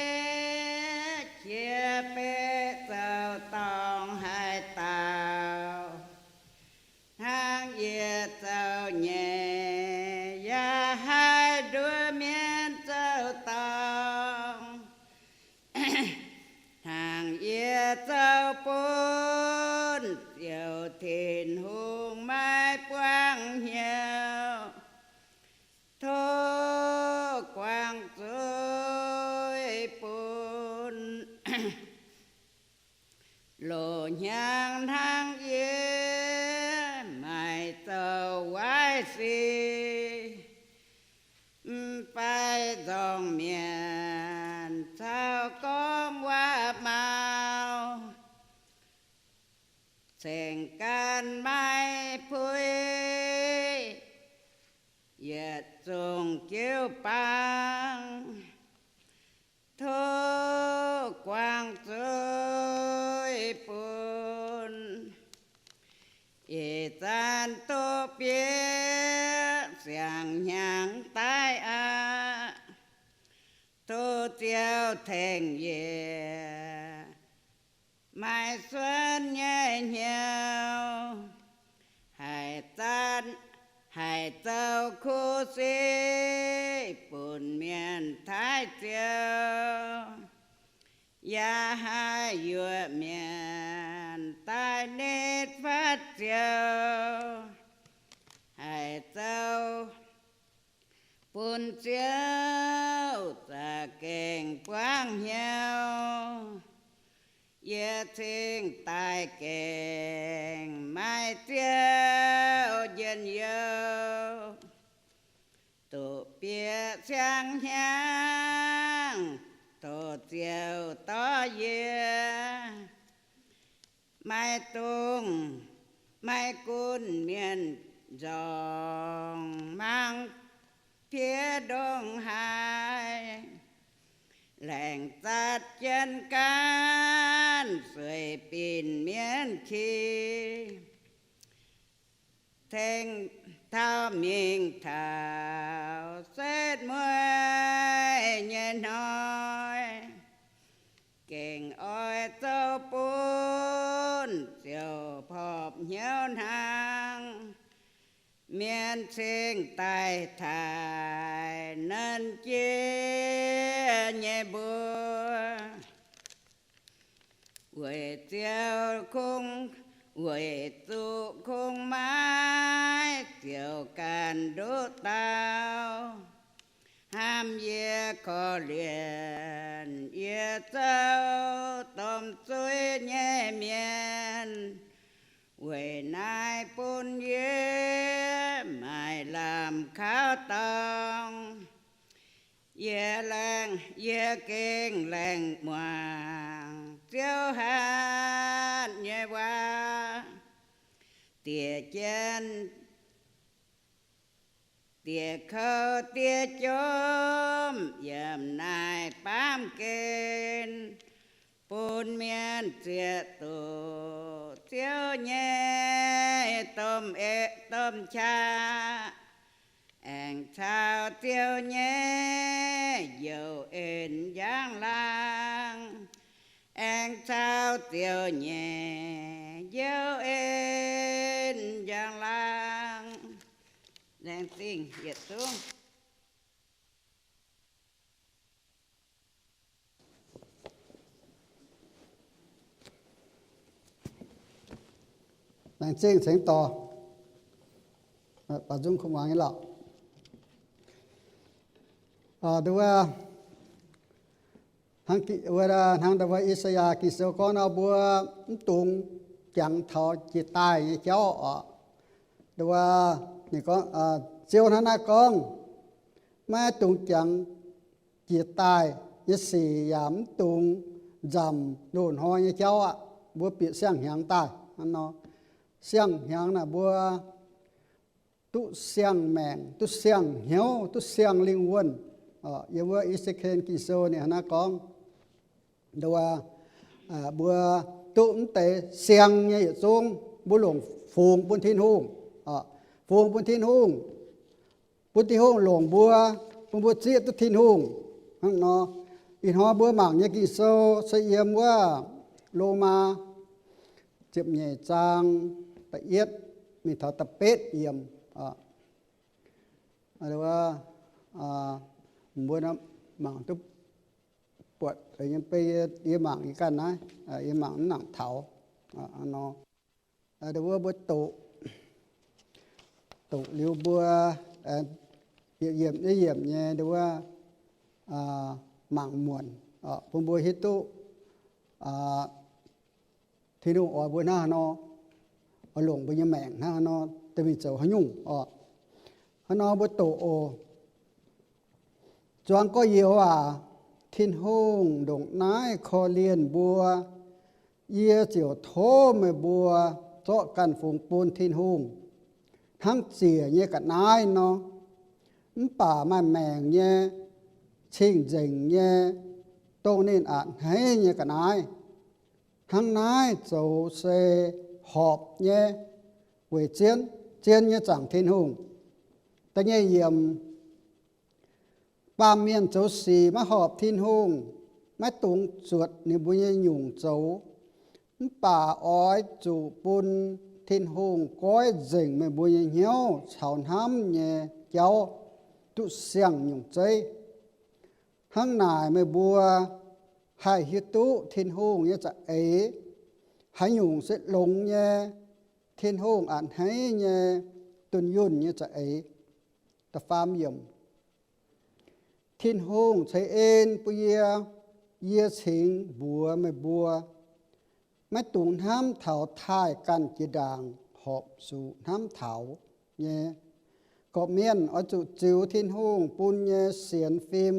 qiex beqv zoux dorngx haaix dauh, hnangv yie zoux nyei yaac haih nduov mienh zoux dorngx. Hnangv yie zoux bun Ziouv Tin-Hungh maiv buangv hnyouv, tov guangc zuiz bun. Loz-hnyangx hnangv yie maaih zoux waaic sic, mv fai nzorng mienh caux gorngv waac-maux, cengx ganh maiv puix yietc zungv jiu-baang, tov guangc zuiz bun. Ih zanc duqv bieqc siang-hnyangx daaih aqv, tov Ziouv tengx yie maaih suonv nyei hnyouv, haiz zanc, haiz zoux kuv sic bun mienh taaih Ziouv, yaac haih yuoqc mienh daaih nitv fatv Ziouv, haiz zoux bun Ziouv za'gengh buangv hnyouv. Yie cingx daaih gengh maaih Ziouv njien-youh, duqv bieqc siang-hnyangx, tov Ziouv dorh yie. Maiv dungx, maiv gunv mienh nzorngc mangc piex ndongc haaix, laengz zatc jienv gaanv sueih binc mienv qiex. Tengx taux mingh taux setv mueiz nyei hnoi, gengh oix zouv bun ziouc porpc hnyouv hnangv. Mienh cingx daaih taaih nanv jiex nyei mbuo. Weic Ziouv kungx, weic zuqc kungx maiv ziouc ganh nduqc dauh hnamv yie, korv-lienh yie zouv domh zuiz nyei mienh. Weic naaiv bun yie maaih lamh kaux dorngx. Yie laengz, yie gengh laengz muangx Ziouv hatc nyei waac. Diex jienv, diex kouv, diex jomv, yiem naaiv baamh gen bun mienh zieqc duqv Ziouv nyei domh, domh qaqv. Aengx caux Ziouv nyei youh en njang laangz. Aengx caux Ziouv nyei youh en njang laangz. Laengz zingh yietc zungv. Laengz zingh cingx dorh. Baaux nzung kuv muangx nyei lorqc. Nduov, hnangv ndau wuov I^saa^yaa Ging-Sou gorngv nor, mbuo mv dungx jangx taux jiex daaih nyei jauv oc. Nduov, ninh gorngv, Ziouv hnangv naaiv gorngv, maiv dungx jangx jiex daaih nyei sic yaac mv dungx nzamc loz-hnoi nyei jauv aqv. Mbuo bieqc siang-hnyangx daaih nor, siang-hnyangx naaic mbuo duqv siang-maengc, duqv siang-hnyouv, duqv siang-lingh wuonh. Yiem wuov E^se^ken Ging-Sou ninh hnangv naaiv gorngv, nduov, mbuo duqv mv deix siang nyei yietc zungv mbuo longc fungx bun Tin-Hungh, fungx bun Tin-Hungh, bun Tin-Hungh longc mbuo, bun mbuo zieqv duqv Tin-Hungh. Hnangv nor, ih hnoi mbuo mangc nyei Ging-Sou se yiem wuov Lomaa ziepc nyeic zaang da'yietv mingh taux da'betv yiemc. Mbuo mangc duqv buatc, yie mangc yie ganh naaiv, yie mangc mv nangc taux. Nduov, mbuo doqc, doqc liuz mbuo yietc yiemc yietc yiemc nyei nduov, mangc muonc, bun mbuo hiuv duqv Tin-Hungh oix mbuo hnangv haaix nor, oix longc mbuo nyei maengc hnangv haaix nor, daaih mingh zoux haaix nyungc oc. Hnangv nor mbuo doqc oc. Zuangx gorx-youz aac, Tin-Hungh ndongc naaiv korv-lienh mbuo, yie ziouc tov meih mbuo zorqv ganh fungx bun Tin-Hungh, hnangv ziec nyei ga'naaiv nor. Mv baac maaih maengc nyei, cing-nzengc nyei, dongh ninh a'hneiv nyei ga'naaiv. Hnangv naaiv zoux se horpc nyei, weic zien, zien nyei zaangc Tin-Hungh. Da'nyeic yiemc, baamh mienh zoux sic maiv horpc Tin-Hungh, maiv dungx zuotc ninh mbuo nyei nyungc zoux. Mv baac oix zuqc bun Tin-Hungh goiv nzengc meih mbuo nyei hnyouv caux hnamv nyei jauv duqv siang-nyungc zeiv. Hnangv naaic meih mbuo haih hiuv duqv Tin-Hungh nyei za'eix, haaix nyungc se longx nyei, Tin-Hungh a'hneiv nyei, dunh yunh nyei za'eix. Da'faam yiemc, Tin-Hungh ceix en bun yie, yie cingx mbuox meih mbuo, maiv dungx hnamv taux taaih ganh jiex ndaangc horpc zuqc hnamv taux nyei. Gorqv-mienh oix zuqc ziux Tin-Hungh bun nyei sienx fim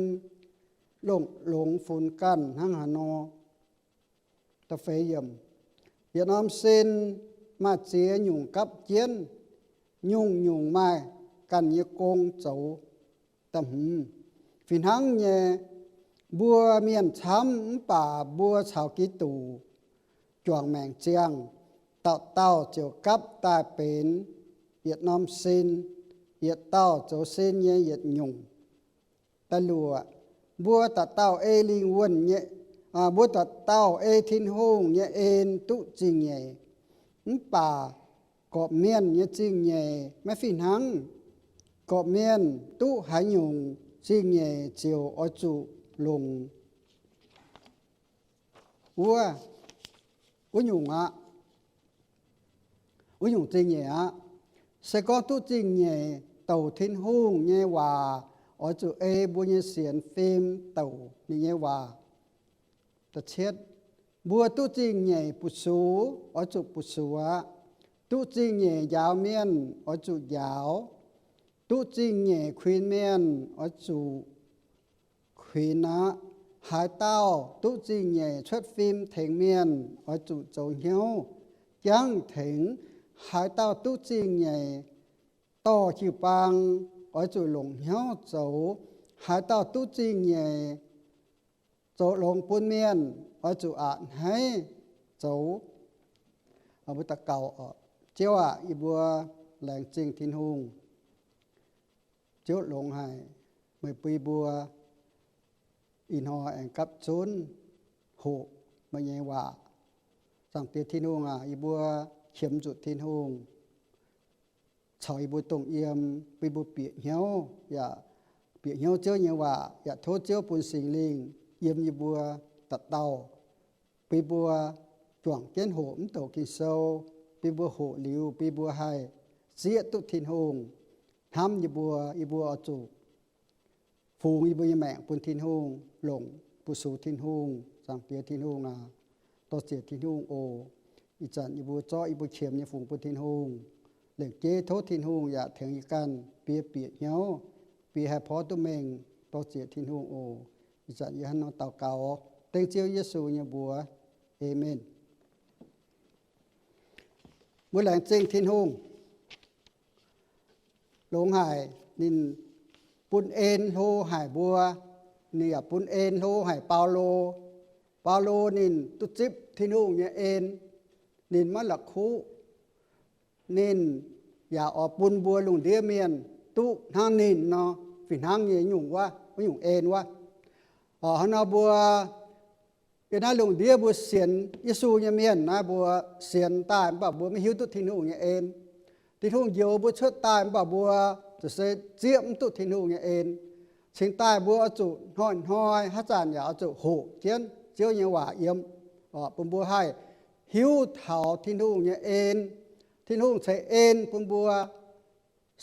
longx-longx funx ganh hnangv haaix nor. Da'feix yiemc, yietc norm sin maaih ziex nyungc gapv jienv, nyungc-nyungc maaih ganh nyei gong zoux. Fih hnangv nyei, mbuo mienh camv mv baac mbuo caux Giduc juangc maengc ziangh, dauh dauh ziouc gapv daaih benx yietc norm sin, yietc dauh zoux sin nyei yietc nyungc. Da'luoqc, mbuo dauh dauh ei lingh wuonh nyei, mbuo dauh dauh ei Tin-Hungh nyei en duqv zingh nyeic. Mv baac gorqv-mienh nyei zingh nyeic maiv fih hnangv. Gorqv-mienh duqv haaix nyungc zingh nyeic ziouc oix zuqc longc wuov, wuov nyungc aqv. Wuov nyungc zingh nyeic aqv. Se gorngv duqv zingh nyeic douc Tin-Hungh nyei waac, oix zuqc ei mbuo nyei sienx fim douc ninh nyei waac. Mbuo duqv zingh nyeic bu sux, oix zuqc bu sux aqv. Duqv zingh nyeic njaaux mienh, oix zuqc njaaux. Duqv zingh nyeic kuinx mienh, oix zuqc kuinx aqv. Haaix dauh duqv zingh nyeic cuotv fim tengx mienh, oix zuqc zoux hnyouv jangv tengx. Haaix dauh duqv zingh nyeic dorh jiu-baang, oix zuqc longc hnyouv zoux. Haaix dauh duqv zingh nyeic zoux longx bun mienh, oix zuqc a'hneiv zoux. Mbuo daux gaux oc. Ziouv aac, yie mbuo laengz zingh Tin-Hungh. Ziouv longx haic, meih bun mbuo ih hnoi aengx gapv zunv hoqc meih nyei waac. Zaangc Diex Tin-Hungh aac, yie mbuo qiemx zuqc Tin-Hungh caux yie mbuo dongh yiem, bun mbuo bieqc hnyouv, yaac bieqc hnyouv Ziouv nyei waac, yaac tov Ziouv bun Singx Lingh yiem yie mbuo dauh dauh, bun mbuo juangc jienv hoqc mv douc Ging-Sou, bun mbuo hoqc liuz, bun mbuo haih zieqv duqv Tin-Hungh hnamv yie mbuo. Yie mbuo oix zuqc fungx yie mbuo nyei maengc bun Tin-Hungh, longc bu sux Tin-Hungh. Zaangc Diex Tin-Hungh aac, dor-ziec Tin-Hungh oc. Ih zanc yie mbuo zorqv yie mbuo qiemx nyei fungx bun Tin-Hungh. Lengc jeiv tov Tin-Hungh yaac tengx yie ganh bun yie bieqc hnyouv, bun yie haih porv duqv mengh. Dor-ziec Tin-Hungh oc. Ih zanc yie hnangv nor daux gaux dengv Ziouv Yesu nyei mbuox. Aamen. Mbuo laengz zingh Tin-Hungh. Longx haic, ninh bun en hlo haic mbuo. Ninh yaac bun en hlo haic Baulo. Baulo ninh duqv zipv Tin-Hungh nyei en, ninh maiv la'kuqv. Ninh yaac oix bun mbuo lungh ndiev mienh duqv hnangv ninh nor, fih hnangv nyei nyungc wuov, wuov nyungc en wuov. Hnangv nor mbuo yiem naaiv lungh ndiev mbuo sienx Yesu nyei mienh naaiv, mbuo sienx daaih mv baac mbuo maiv hiuv duqv Tin-Hungh nyei en. Tin-Hungh njoux mbuo cuotv daaih mv baac mbuo ziouc se zieqv mv duqv Tin-Hungh nyei en. Cingx daaih mbuo oix zuqc hnoi-hnoi haaix zanc yaac oix zuqc hoqc jienv Ziouv nyei waac yiem, bun mbuo haih hiuv taux Tin-Hungh nyei en. Tin-Hungh ceix en bun mbuo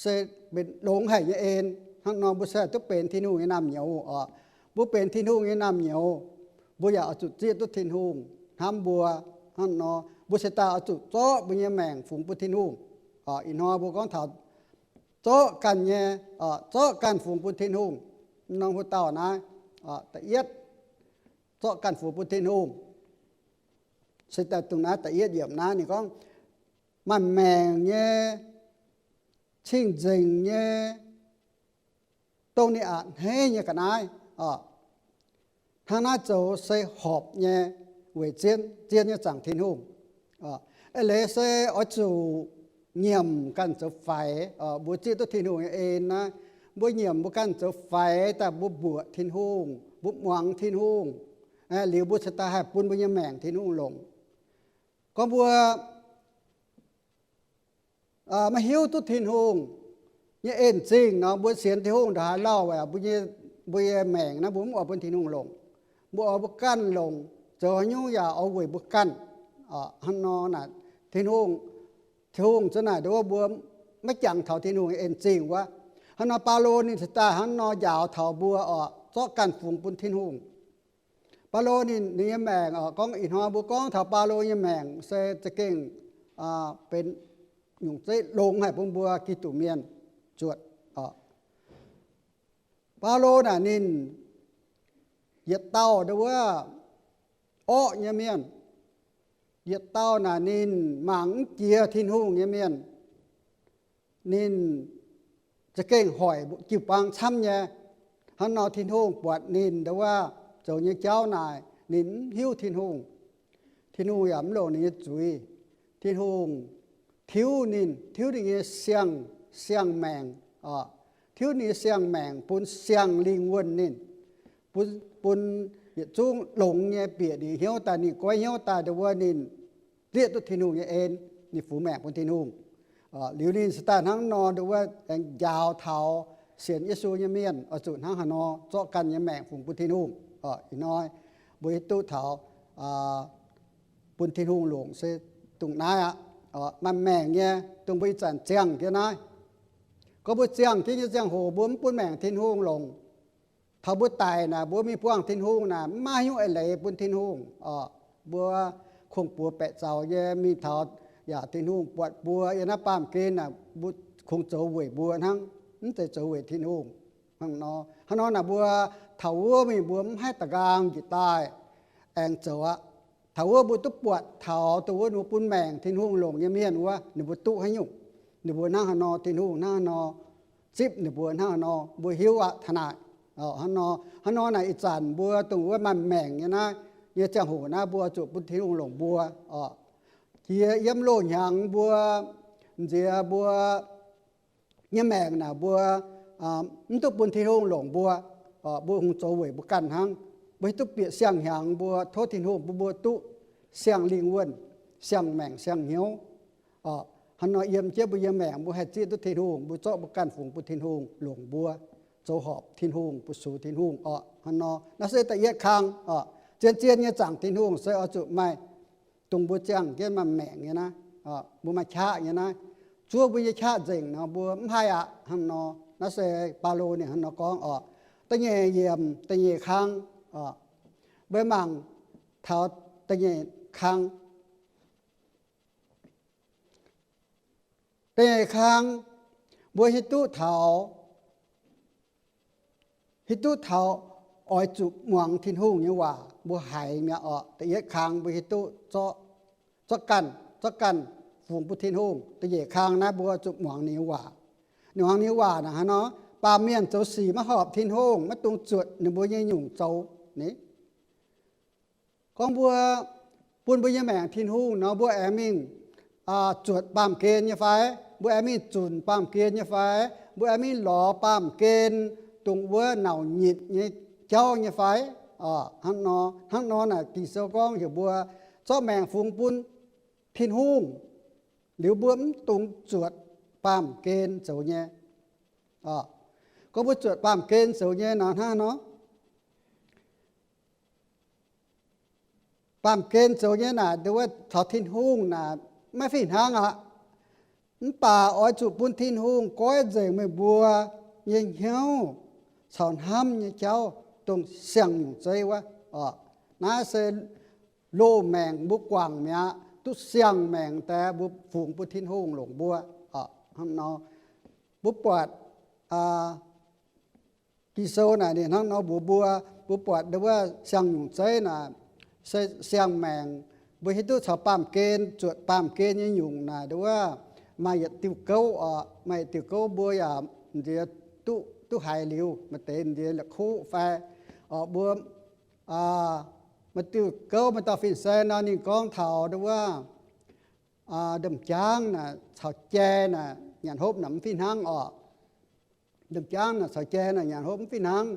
se benx longx haic nyei en. Hnangv nor mbuo se haih duqv benx Tin-Hungh nyei naamh nyouz oc. Mbuo benx Tin-Hungh nyei naamh nyouz, mbuo yaac oix zuqc zieqv duqv Tin-Hungh hnamv mbuo. Hnangv nor mbuo se daaih oix zuqc zorqv mbuo nyei maengc fungx bun Tin-Hungh. Ih hnoi mbuo gorngv taux zorqv ganh nyei, zorqv ganh fungx bun Tin-Hungh. Norm hu dauh naaiv, da'yietv, zorqv ganh fungx bun Tin-Hungh. Se daaih dongh naaiv da'yietv yiemc naaiv ninh gorngv, maaih maengc nyei, cing-nzengc nyei, dongh ninh a'hneiv nyei ga'naaiv. Hnangv naaiv zoux se horpc nyei weic zien, zien nyei zaangc Tin-Hungh. Eix leiz se oix zuqc nyiemc ganh zoux faix. Mbuo zieqv duqv Tin-Hungh nyei en naaiv, mbuo nyiemc mbuo ganh zoux faix daaih mbuo mbuoqc Tin-Hungh, mbuo muangx Tin-Hungh, liuz mbuo cingx daaih haih bun mbuo nyei maengc Tin-Hungh longc. Gorngv mbuo maiv hiuv duqv Tin-Hungh nyei en zingh nor, mbuo sienx Tin-Hungh ndongc haaix lauh, mbuo nyei, mbuo nyei maengc naaiv mbuo mv oix bun Tin-Hungh longc. Mbuo oix mbuo ganh longc, zoux haaix nyungc yaac oix weic mbuo ganh. Hnangv nor naaic, Tin-Hungh, Tin-Hungh za'naaic nduov mbuo maiv jangx taux Tin-Hungh nyei en zingh wuov. Hnangv nor Baulo ninh cingx daaih hnangv nor njaaux taux mbuo oc, zorqv ganh fungx bun Tin-Hungh. Baulo ninh, ninh nyei maengc oc, gorngv ih hnoi mbuo gorngv taux Baulo nyei maengc se za'gengh benx nyungc zeiv longx haic bun mbuo Giduc mienh zuotc oc. Baulo naaic ninh yietc dauh nduov orqv nyei mienh. Yietc dauh naaic ninh mangc mv jiex Tin-Hungh nyei mienh. ninh za'gengh hoic jiu-baang camv nyei. Hnangv nor Tin-Hungh buatc ninh ndongc wuov zoux nyei jauv naaic, ninh mv hiuv Tin-Hungh. Tin-Hungh yaac mv longc ninh nyei zuiz. Tin-Hungh tiuv ninh, tiuv ninh nyei siang, siang-maengc, tiuv ninh nyei siang-maengc bun siang-lingh wuonh ninh, bun, bun yietc zungv longx nyei bieqc ninh hnyouv daaih, ninh goiv hnyouv daaih ndongc wuov ninh zieqv duqv Tin-Hungh nyei en, ninh fungx maengc bun Tin-Hungh. Liuz ninh se daaih hnangv nor ndongc wuov aengx njaaux taux sienx Yesu nyei mienh oix zuqc hnangv haaix nor zorqv ganh nyei maengc fungx bun Tin-Hungh. Ih hnoi mbuo hiuv duqv taux bun Tin-Hungh longc se dongh naaiv aqv. Maaih maengc nyei, dongh mbuo ih zanc ziangh jienv naaiv. Gorngv mbuo ziangh jienv nyei ziangh hoc mbuo mv bun maengc Tin-Hungh longc, taux mbuo daic naaic mbuo mingh buangh Tin-Hungh naaic mv maaih haaix nyungc eix leiz bun Tin-Hungh. Mbuo kungx-buoz baeqc zaux nyei mingh taux yaac Tin-Hungh buatc mbuo yiem naaiv baamh gen naaic, mbuo kungx zoux weic mbuo hnangv, mv zeiz zoux weic Tin-Hungh. Hnangv nor, hnangv nor naaic mbuo taux wuov mingh mbuo mv haih da'nqaang njiec daaih aengx zoux aqv. Taux wuov mbuo duqv buatc taux dongh wuov ninh mbuo bun maengc Tin-Hungh longc nyei mienh wuov, ninh mbuo duqv haaix nyungc, ninh mbuo hnangv haaix nor, Tin-Hungh hnangv haaix nor zipv ninh mbuo hnangv haaix nor, mbuo hiuv aqv. Taux naaic, hnangv nor, hnangv nor naaic ih zanc mbuo dongh wuov maaih maengc nyei naaiv nyei ziangh hoc naaiv mbuo zuqc bun Tin-Hungh longc mbuo. Jiex yiem loz-hnyangx mbuo nziex mbuo nyei maengc naaic mbuo mv duqv bun Tin-Hungh longc mbuo, mbuo hungh zoux weic mbuo ganh hnangv. Mbuo hiuv duqv bieqc siang-hnyangx mbuo tov Tin-Hungh bun mbuo duqv siang-lingh wuonh, siang-maengc siang-hnyouv. Hnangv nor yiem jienv mbuo nyei maengc mbuo haih zieqv duqv Tin-Hungh, mbuo zorqv mbuo ganh fungx bun Tin-Hungh longc mbuo, zoux horpc Tin-Hungh, bu sux Tin-Hungh oc. Hnangv nor naaiv se da'yietv kang oc. Zien-zien nyei zaangc Tin-Hungh se oix zuqc maaih dongh mbuo ziangh jienv maaih maengc nyei naaiv, mbuo maaih qaqv nyei naaiv, zuov mbuo nyei qaqv nzengc nor mbuo mv haih aqv. Hnangv nor naaiv se Baulo ninh hnangv nor gorngv oc. Da'nyeic yiemc, da'nyeic kang oc. Mbuo mangc taux da'nyeic kang. Da'nyeic kang mbuo hiuv duqv taux, hiuv duqv taux oix zuqc muangx Tin-Hungh nyei waac mbuo haiz mi'aqv oc. Da'yietv kang mbuo hiuv duqv zorqv, zorqv ganh, zorqv ganh fungx bun Tin-Hungh. Da'nyeic kang naaiv mbuo zuqc muangx ninh nyei waac. Muangx ninh nyei waac naaic hnangv nor, baamh mienh zoux sic maiv horpc Tin-Hungh, maiv dungx zuotc ninh mbuo nyei nyungc zoux ni. Gorngv mbuo bun mbuo nyei maengc Tin-Hungh nor, mbuo aengx mingh zuotc baamh gen nyei fai? Mbuo aengx mingh zunc baamh gen nyei fai? Mbuo aengx mingh lorz baamh gen dongh wuov nauc nyitc nyei jauv nyei fai? Hnangv nor, hnangv nor naaic Ging-Sou gorngv heuc mbuo zorqv maengc fungx bun Tin-Hungh, liuz mbuo mv dungx zuotc baamh gen zoux nyei. Gorngv mbuo zuotc baamh gen zoux nyei nor hnangv nor, baamh gen zoux nyei naaic, nduov wuov caux Tin-Hungh naaic maiv fih hnangv aqv. Mv baac oix zuqc bun Tin-Hungh goiv nzengc meih mbuo nyei hnyouv caux hnamv nyei jauv dongh siang-nyungc zeiv wuov. Naaiv se loz-maengc mbuo guangc mi'aqv, duqv siang-maengc daaih mbuo fungx bun Tin-Hungh longc mbuo. Hnangv nor, mbuo buatc Ging-Sou naaic ninh hnangv nor mbuox mbuo, mbuo buatc nduov wuov siang-nyungc zeiv naaic se siang-maengc. Mbuo hiuv duqv caux baamh gen, zuotc baamh gen nyei nyungc naaic nduov wuov maaih yietc diuh gouv oc. Maaih yietc diuh gouv mbuo yaac nziex duqv, duqv haiz liuz, maaih deix nziex la'kuqv fai. Oc, mbuo maaih diuh gouv maaih dauh fin-saeng nor ninh gorngv taux nduov wuov domh jaangv naaic caux jai naaic nyanc hopv naaic mv fih hnangv oc. Domh jaangv naaic caux jai naaic nyanc hopv mv fih hnangv.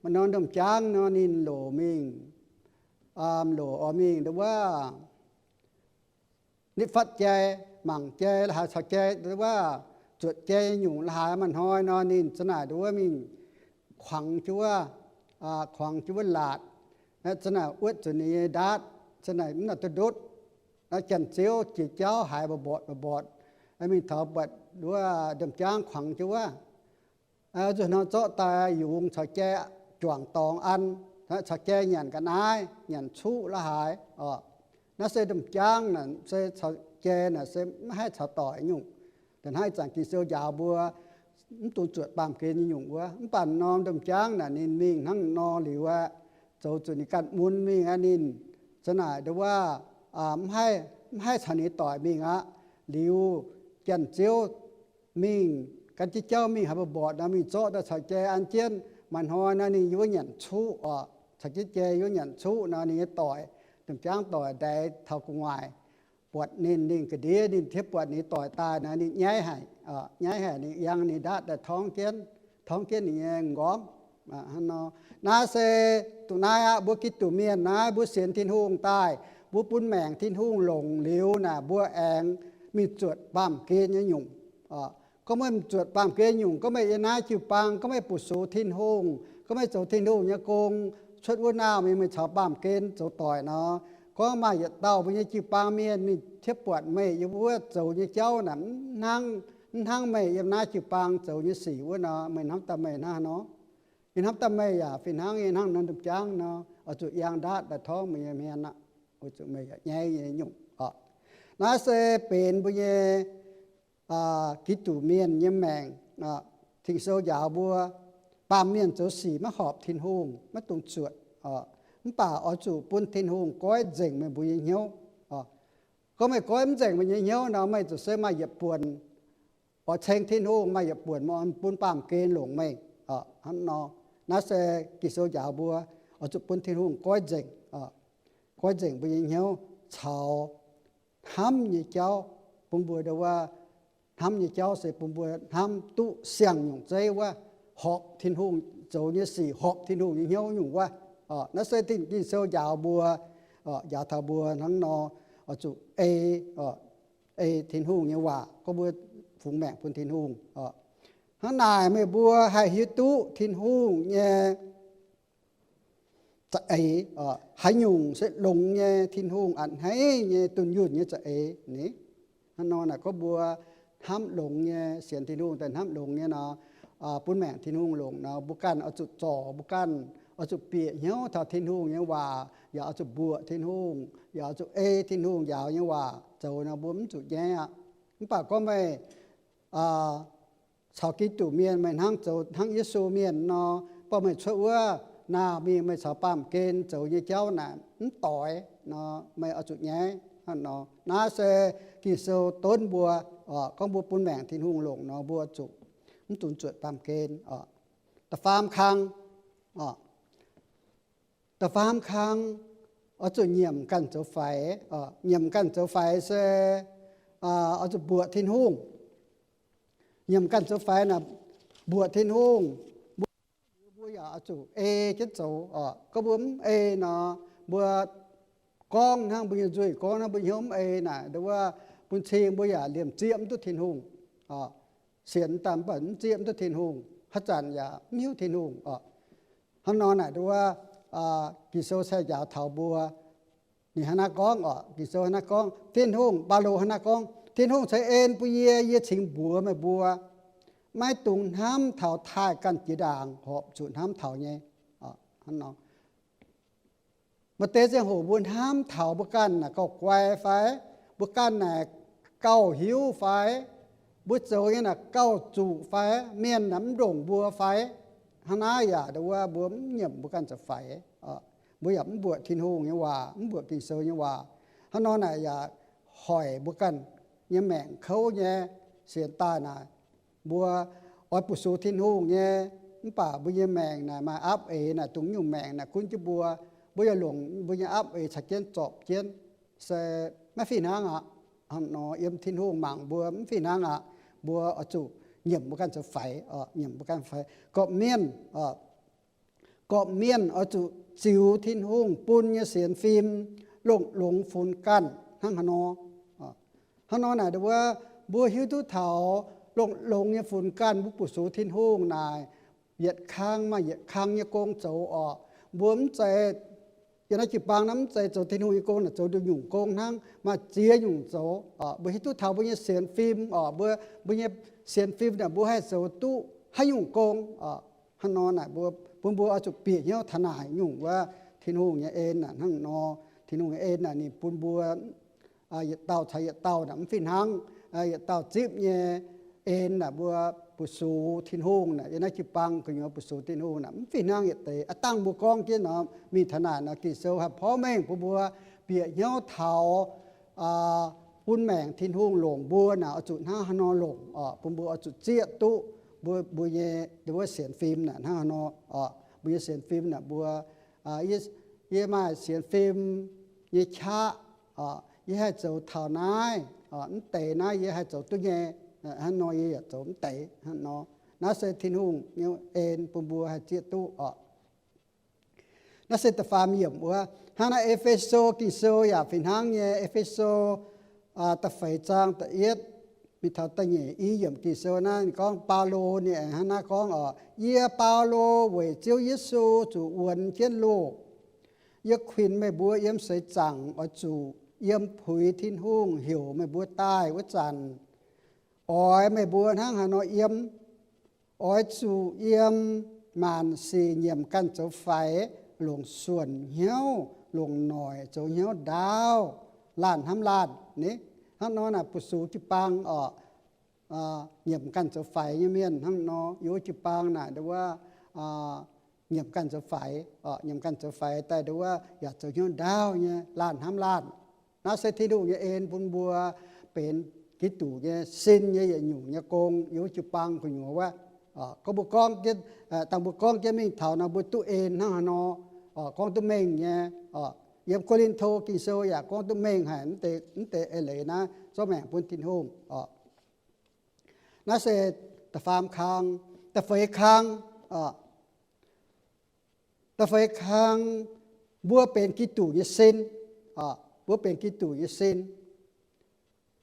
Maaih norm domh jaangv nor ninh loc mingh, loc oix mingh nduov wuov nitv fatv jai, mangc jai la'haaix caux jai nduov wuov, zuotc jai nyungc la'haaix. Maaih hnoi nor ninh za'naaic nduov wuov mingh kuangx jienv wuov, kuangx jienv wuov laatc, za'naaic wuotv zuqc ninh nyei ndaatv, za'naaic mv nor duqv ndutv. Janx-ziouv jiex jauv haiz mbu'mbotc mbu'mbotc, mingh taux buatc nduov domh jaangv kuangx jienv wuov, zuqc hnangv zorqv daaih yungz caux jai juangc dorngx an, caux jai nyanc ga'naaiv, nyanc cuqv la'haaix oc. Naaiv se domh jaangv naaic se caux jai naaic se maiv haih caux doic nyungc. Da'hnangv ih zanc Ging-Sou njaaux mbuo mv dungx zuotc baamh gen nyei nyungc wuov. Mv baac norm domh jaangv naaic ninh mingh hnangv nor liuz aeqv, zoux zuqc ninh ganh mun mingh aqv. Ninh za'naaic nduov wuov mv haih, mv haih caux ninh doic mingh aqv. Liuz janx-ziouv mingh gan jienv jauv mingh haaix mbuo mborqc nor, mingh zorqv daaih caux jai an jienv. Maaih hnoi nor ninh yiem wuov nyanc cuqv oc, caux jienv jai yiem wuov nyanc cuqv nor, ninh nyei doic, domh jaangv doic ndaix taux gu'nguaaic buatc ninh, ninh ga'ndiev ninh thiepv buatc ninh doic daaih nor, ninh nyaiv haic, nyaiv haic, ninh yangh ninh ndaatv daaih torngv jienv, torngv jienv ninh nyei m'nqorngv. Naaiv se, dongh naaiv aqv, mbuo Giduc mienh naaiv, mbuo sienx Tin-Hungh daaih, mbuo bun maengc Tin-Hungh longc liuz naaic, mbuo aengx mingh zuotc baamh gen nyei nyungc. Gorngv meih zuotc baamh gen nyungc, gorngv meih yiem naaiv jiu-baang, gorngv meih bu sux Tin-Hungh, gorngv meih zoux Tin-Hungh nyei gong, cuotv wuov naamh mingh meih caux baamh gen zoux doic nor, gorngv maaih yietc dauh mbuo nyei jiu-baang mienh mingh thiepv buatc meih yiem wuov zoux nyei jauv naaic, mv hnangv, mv hnangv meih yiem naaiv jiu-baang zoux nyei sic wuov nor, meih hnamv daaih meih hnangv haaix nor? Yie hnamv daaih meih yaac fih hnangv, yie hnangv norm domh jaangv nor, oix zuqc yangh ndaatv daaih torngv meih nyei hmien aqv, weic zuqc meih yaac nyaiv nyei nyungc oc. Naaiv se benx mbuo nyei Giduc mienh nyei maengc. Ging-Sou njaaux mbuo, baamh mienh zoux sic maiv horpc Tin-Hungh, maiv dungx zuotc. Mv baac oix zuqc bun Tin-Hungh goiv nzengc meih mbuo nyei hnyouv. Gorngv meih goiv mv nzengc meih nyei hnyouv nor, meih ziouc se maaih yietc buonc oix ceng Tin-Hungh, maaih yietc buonc meih bun baamh gen longc meih. Hnangv nor, naaiv se Ging-Sou njaaux mbuo oix zuqc bun Tin-Hungh goiv nzengc, goiv nzengc mbuo nyei hnyouv caux hnamv nyei jauv. Bun mbuo ndau wuov hnamv nyei jauv se bun mbuo hnamv duqv siang-nyungc zeiv wuov, horpc Tin-Hungh zoux nyei sic, horpc Tin-Hungh nyei hnyouv nyungc wuov. Naaiv se Ging-Sou njaaux mbuo, njaaux taux mbuo hnangv nor, oix zuqc ei, ei Tin-Hungh nyei waac, gorngv mbuo fungx maengc bun Tin-Hungh. Hnangv naaic meih mbuo haih hiuv duqv Tin-Hungh nyei za'eix, haaix nyungc se longx nyei, Tin-Hungh a'hneiv nyei, dunh yunh nyei za'eix ni. Hnangv nor naaic gorngv mbuo hnamv longx nyei, sienx Tin-Hungh daaih hnamv longx nyei nor, bun maengc Tin-Hungh longc nor, mbuo ganh oix zuqc zorc, mbuo ganh oix zuqc bieqc hnyouv taux Tin-Hungh nyei waac, yaac oix zuqc mbuoqc Tin-Hungh, yaac oix zuqc ei Tin-Hungh njaaux nyei waac zoux nor, mbuo mv zuqc nyaiv aqv. Mv baac gorngv meih caux Giduc mienh, meih hnangv zoux hnangv Yesu mienh nor, baac meih cuotv wuov naamh mingh, meih caux baamh gen zoux nyei jauv naaic mv doix nor, meih oix zuqc nyaiv. Hnangv nor, naaiv se Ging-Sou donv mbuo, gorngv mbuo bun maengc Tin-Hungh longc nor, mbuo zuqc mv dungx zuotc baamh gen. Da'faam kang, da'faam kang, oix zuqc nyiemc ganh zoux faix. Nyiemc ganh zoux faix se oix zuqc mbuoqc Tin-Hungh. Nyiemc ganh zoux faix naaic, mbuoqc Tin-Hungh, mbuo, mbuo yaac oix zuqc ei jienv zoux. Gorngv mbuo mv ei nor, mbuo gorngv hnangv mbuo nyei nzuih, gorngv hnangv mbuo hnyouv mv ei naaic, ndau wuov bun cing mbuo yaac liemh zieqv mv duqv Tin-Hungh. Sienx daaih mv baac mv zieqv mv duqv Tin-Hungh, haaix zanc yaac mv hiuv Tin-Hungh oc. Hnangv nor naaic ndau wuov Ging-Sou se njaaux taux mbuo. Ninh hnangv naaiv gorngv oc, Ging-Sou hnangv naaiv gorngv, Tin-Hungh, Baulo hnangv naaiv gorngv, Tin-Hungh ceix en bun yie, yie cingx mbuox meih mbuo, maiv dungx hnamv taux taaih ganh jiex ndaangc horpc zuqc hnamv taux nyei. Hnangv nor, maaih deix ziangh hoc mbuo hnamv taux mbuo ganh naaic gauh guai fai, mbuo ganh naaic gauh hiuv fai, mbuo zoux nyei naaic gauh zuqc fai, mienh naaic mv ndongc mbuo fai, hnangv naaiv yaac ndau wuov mbuo mv nyiemc mbuo ganh zoux faix. Mbuo yaac mv mbuoqc Tin-Hungh nyei waac, mv mbuoqc Ging-Sou nyei waac. Hnangv nor naaic yaac hoic mbuo ganh nyei maengc kouv nyei. Sienx daaih naaic, mbuo oix bu sux Tin-Hungh nyei, mv baac mbuo nyei maengc naaic maaih apv eix naaic, dongh nyungc maengc naaic gunv jienv mbuo, mbuo yaac longc mbuo nyei apv eix caux jienv zorpc jienv, se maiv fih hnangv aqv. Hnangv nor yiem Tin-Hungh mangc mbuo mv fih hnangv aqv. Mbuo oix zuqc nyiemc mbuo ganh zoux faix, nyiemc mbuo ganh faix. Gorqv-mienh, gorqv-mienh oix zuqc ziux Tin-Hungh bun nyei sienx fim longx-longx funx ganh hnangv haaix nor. Hnangv nor naaic wuov, mbuo hiuv duqv taux longx-longx nyei funx ganh mbuo bu sux Tin-Hungh naaic, yietc kang maaih yietc kang nyei gong zoux oc. Mbuo mv zeiz, yiem naaiv jiu-baang naaiv mv zeiz zoux Tin-Hungh nyei gong naaic zoux nduqc nyungc gong hnangv, maaih ziex nyungc zoux. Mbuo hiuv duqv taux mbuo nyei sienx fim oc, mbuo, mbuo nyei sienx fim naaic mbuo haih zoux duqv haaix nyungc gong. Hnangv nor naaic mbuo, bun mbuo oix zuqc bieqc hnyouv taux naaic nyungc wuov Tin-Hungh nyei en naaic hnangv nor. Tin-Hungh nyei en naaic ninh bun mbuo yietc dauh caux yietc dauh naaic mv fih hnangv. Yietc dauh zipv nyei en naaic mbuo bu sux Tin-Hungh naaic, yiem naaiv jiu-baang gu'nyuoz bu sux Tin-Hungh naaic mv fih hnangv yietc deix. Aav dangh mbuo gorngv jienv nor, mingh taux naaic nor Ging-Sou haih porv mengh bun mbuo bieqc hnyouv taux bun maengc Tin-Hungh longc mbuo naaic oix zuqc hnangv haaix nor longc oc, bun mbuo oix zuqc zieqv duqv mbuo, mbuo nyei, wuov sienx fim naaic hnangv haaix nor oc. Mbuo nyei sienx fim naaic mbuo, yie, yie maaih sienx fim nyei qaqv oc, yie haih zoux taux naaiv, mv deix naaiv yie haih zoux duqv nyei, hnangv nor yie yaac zoux mv deix hnangv nor. Naaiv se Tin-Hungh nyei en bun mbuo haih zieqv duqv oc. Naaiv se da'faam yiemc wuov. Hnangv naaiv E^fe^so Ging-Sou yaac fih hnangv nyei. E^fe^so da'feix zaang da'yietv mingh taux da'nyeic i yiemc Ging-Sou naaiv ninh gorngv Baulo ninh aengx hnangv naaiv gorngv oc, Yie Baulo weic Ziouv Yesu zuqc wuonx jienv loh, yie kuinx meih mbuo yiem seix zaangc oix zuqc yiem puix Tin-Hungh heuc meih mbuo daaih wuov zanc, oix meih mbuo hnangv haaix nor yiem. Oix zuqc yiem maanc sic nyiemc ganh zoux faix, longc suonc hnyouv, longc noic zoux hnyouv ndaauv, laanh hnamv laanh. Hnangv nor naaic bu sux jiu-baang oc, nyiemc ganh zoux faix nyei mienh hnangv nor, yiem jiu-baang naaic nduov, nyiemc ganh zoux faix, nyiemc ganh zoux faix daaih nduov yaac zoux hnyouv ndaauv nyei, laanh hnamv laanh. Naaiv se Tin-Hungh nyei en bun mbuo benx Giduc nyei sin nyei yietc nyungc nyei gong yiem jiu-baang gu'nyuoz wuov. Gorngv mbuo gorngv, dangh mbuo gorngv jienv mingh taux nor mbuo duqv en hnangv haaix nor, gorngv duqv mengh nyei. Yiem Ko^lin^to Ging-Sou yaac gorngv duqv mengh haic, mv deix eix leiz naaiv zorqv maengc bun Tin-Hungh. Naaiv se da'faam kang. Da'feix kang, da'feix kang, mbuo benx Giduc nyei sin. Mbuo benx Giduc nyei sin.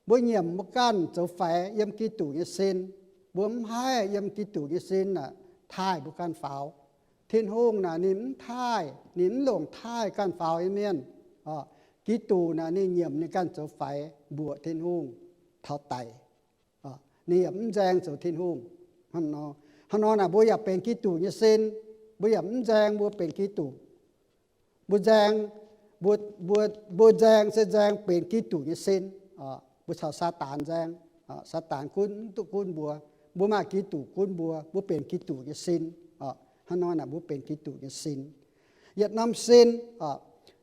Mbuo nyiemc mbuo ganh zoux faix yiem Giduc nyei sin. Mbuo mv haih yiem Giduc nyei sin naaic taaih mbuo ganh faaux. Tin-Hungh naaic ninh mv taaih, ninh mv longc taaih ganh faaux nyei mienh. Giduc naaic ninh nyiemc ninh ganh zoux faix mbuoqc Tin-Hungh taux daic. Ninh yaac mv nzaeng zoux Tin-Hungh. Hnangv nor naaic mbuo yaac benx Giduc nyei sin. Mbuo yaac mv nzaeng mbuo benx Giduc. Mbuo nzaeng, mbuo, mbuo nzaeng se nzaeng benx Giduc nyei sin. Mbuo caux Saadaan nzaeng, Saadaan gunv mv duqv gunv mbuo. Mbuo maaih Giduc gunv mbuo, mbuo benx Giduc nyei sin. Hnangv nor naaic mbuo benx Giduc nyei sin. Yietc norm sin,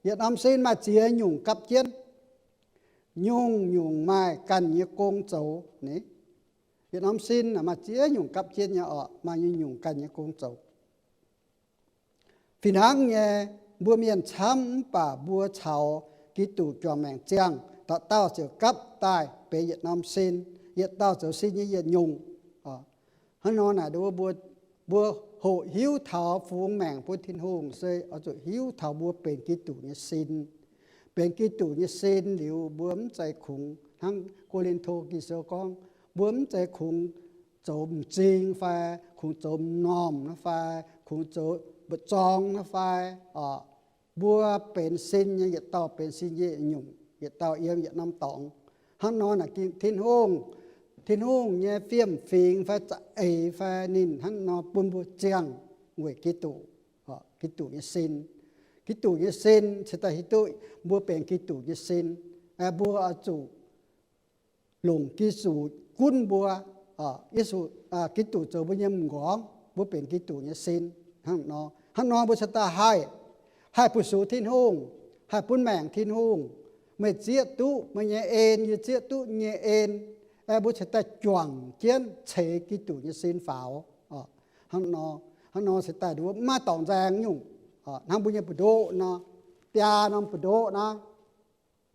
yietc norm sin maaih ziex nyungc gapv jienv. Nyungc-nyungc maaih ganh nyei gong zoux. Yietc norm sin maaih ziex nyungc gapv jienv nyei oc, maaih nyungc-nyungc ganh nyei gong zoux. Fih hnangv nyei, mbuo mienh camv mv baac mbuo caux Giduc juangc maengc ziangh, dauh dauh ziouc gapv daaih benx yietc norm sin, yietc dauh zoux sin nyei yietc nyungc. Hnangv nor naaic mbuo, mbuo hoqc hiuv taux fungx maengc bun Tin-Hungh se oix zuqc hiuv taux mbuo benx Giduc nyei sin. Benx Giduc nyei sin liuz mbuo mv zeiz kungx hnangv Ko^lin^to Ging-Sou gorngv, mbuo mv zeiz kungx zoux m'zing fai kungx zoux m'normh naaiv fai kungx zoux mba'zorng naaiv fai oc. Mbuo benx sin nyei, yietc dauh benx sin nyei yietc nyungc, yietc dauh yiem yietc norm dorngx. Hnangv nor naaic Tin-Hungh, Tin-Hungh nyei fiem-fingx fai za'eix fai ninh hnangv nor bun mbuo ziangh weic Giduc, Giduc nyei sin. Giduc nyei sin cingx daaih hiuv duqv mbuo benx Giduc nyei sin. Mbuo oix zuqc longc Giduc gunv mbuo, Yesu, Giduc zoux mbuo nyei m'nqorngv, mbuo benx Giduc nyei sin. Hnangv nor, hnangv nor mbuo cingx daaih haih, haih fu-sux Tin-Hungh, haih bun maengc Tin-Hungh. Meih zieqv duqv meih nyei en, yie zieqv duqv yie nyei en. Mbuo cingx daaih juangc jienv ceix Giduc nyei sin faaux. Hnangv nor, hnangv nor cingx daaih mbuo mv maaih dorngx nzaeng nyungc. Hnangv mbuo nyei mbu'ndoqv nor, biaa norm mbu'ndoqv naaiv,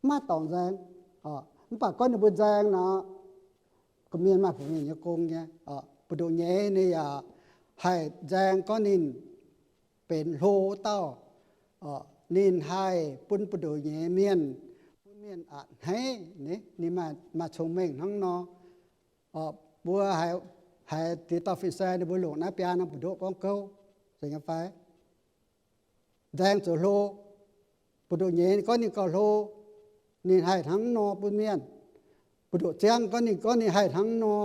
mv maaih dorngx nzaeng. Mv baac gorngv ninh mbuo nzaeng nor, gorqv-mienh maaih gorqv-mienh nyei gong nyei. Mbu'ndoqc nyeiz ninh yaac haih nzaeng gorngv ninh benx hlo dauh. Ninh haih bun mbu'ndoqc nyeiz mienh, bun mienh a'hneiv, ninh maaih cong-mengh hnangv nor. Mbuo haiz deix dauh fin-saeng ninh mbuo longc naaiv biaa norm mbu'ndoqv gorngv gouv, zeiz nyei fai? Nzaeng zoux hlo. Mbu'ndoqc nyeiz gorngv ninh gauh hlo, ninh haih hnangv nor bun mienh. Mbu'ndoqc ziangv gorngv ninh, gorngv ninh haih hnangv nor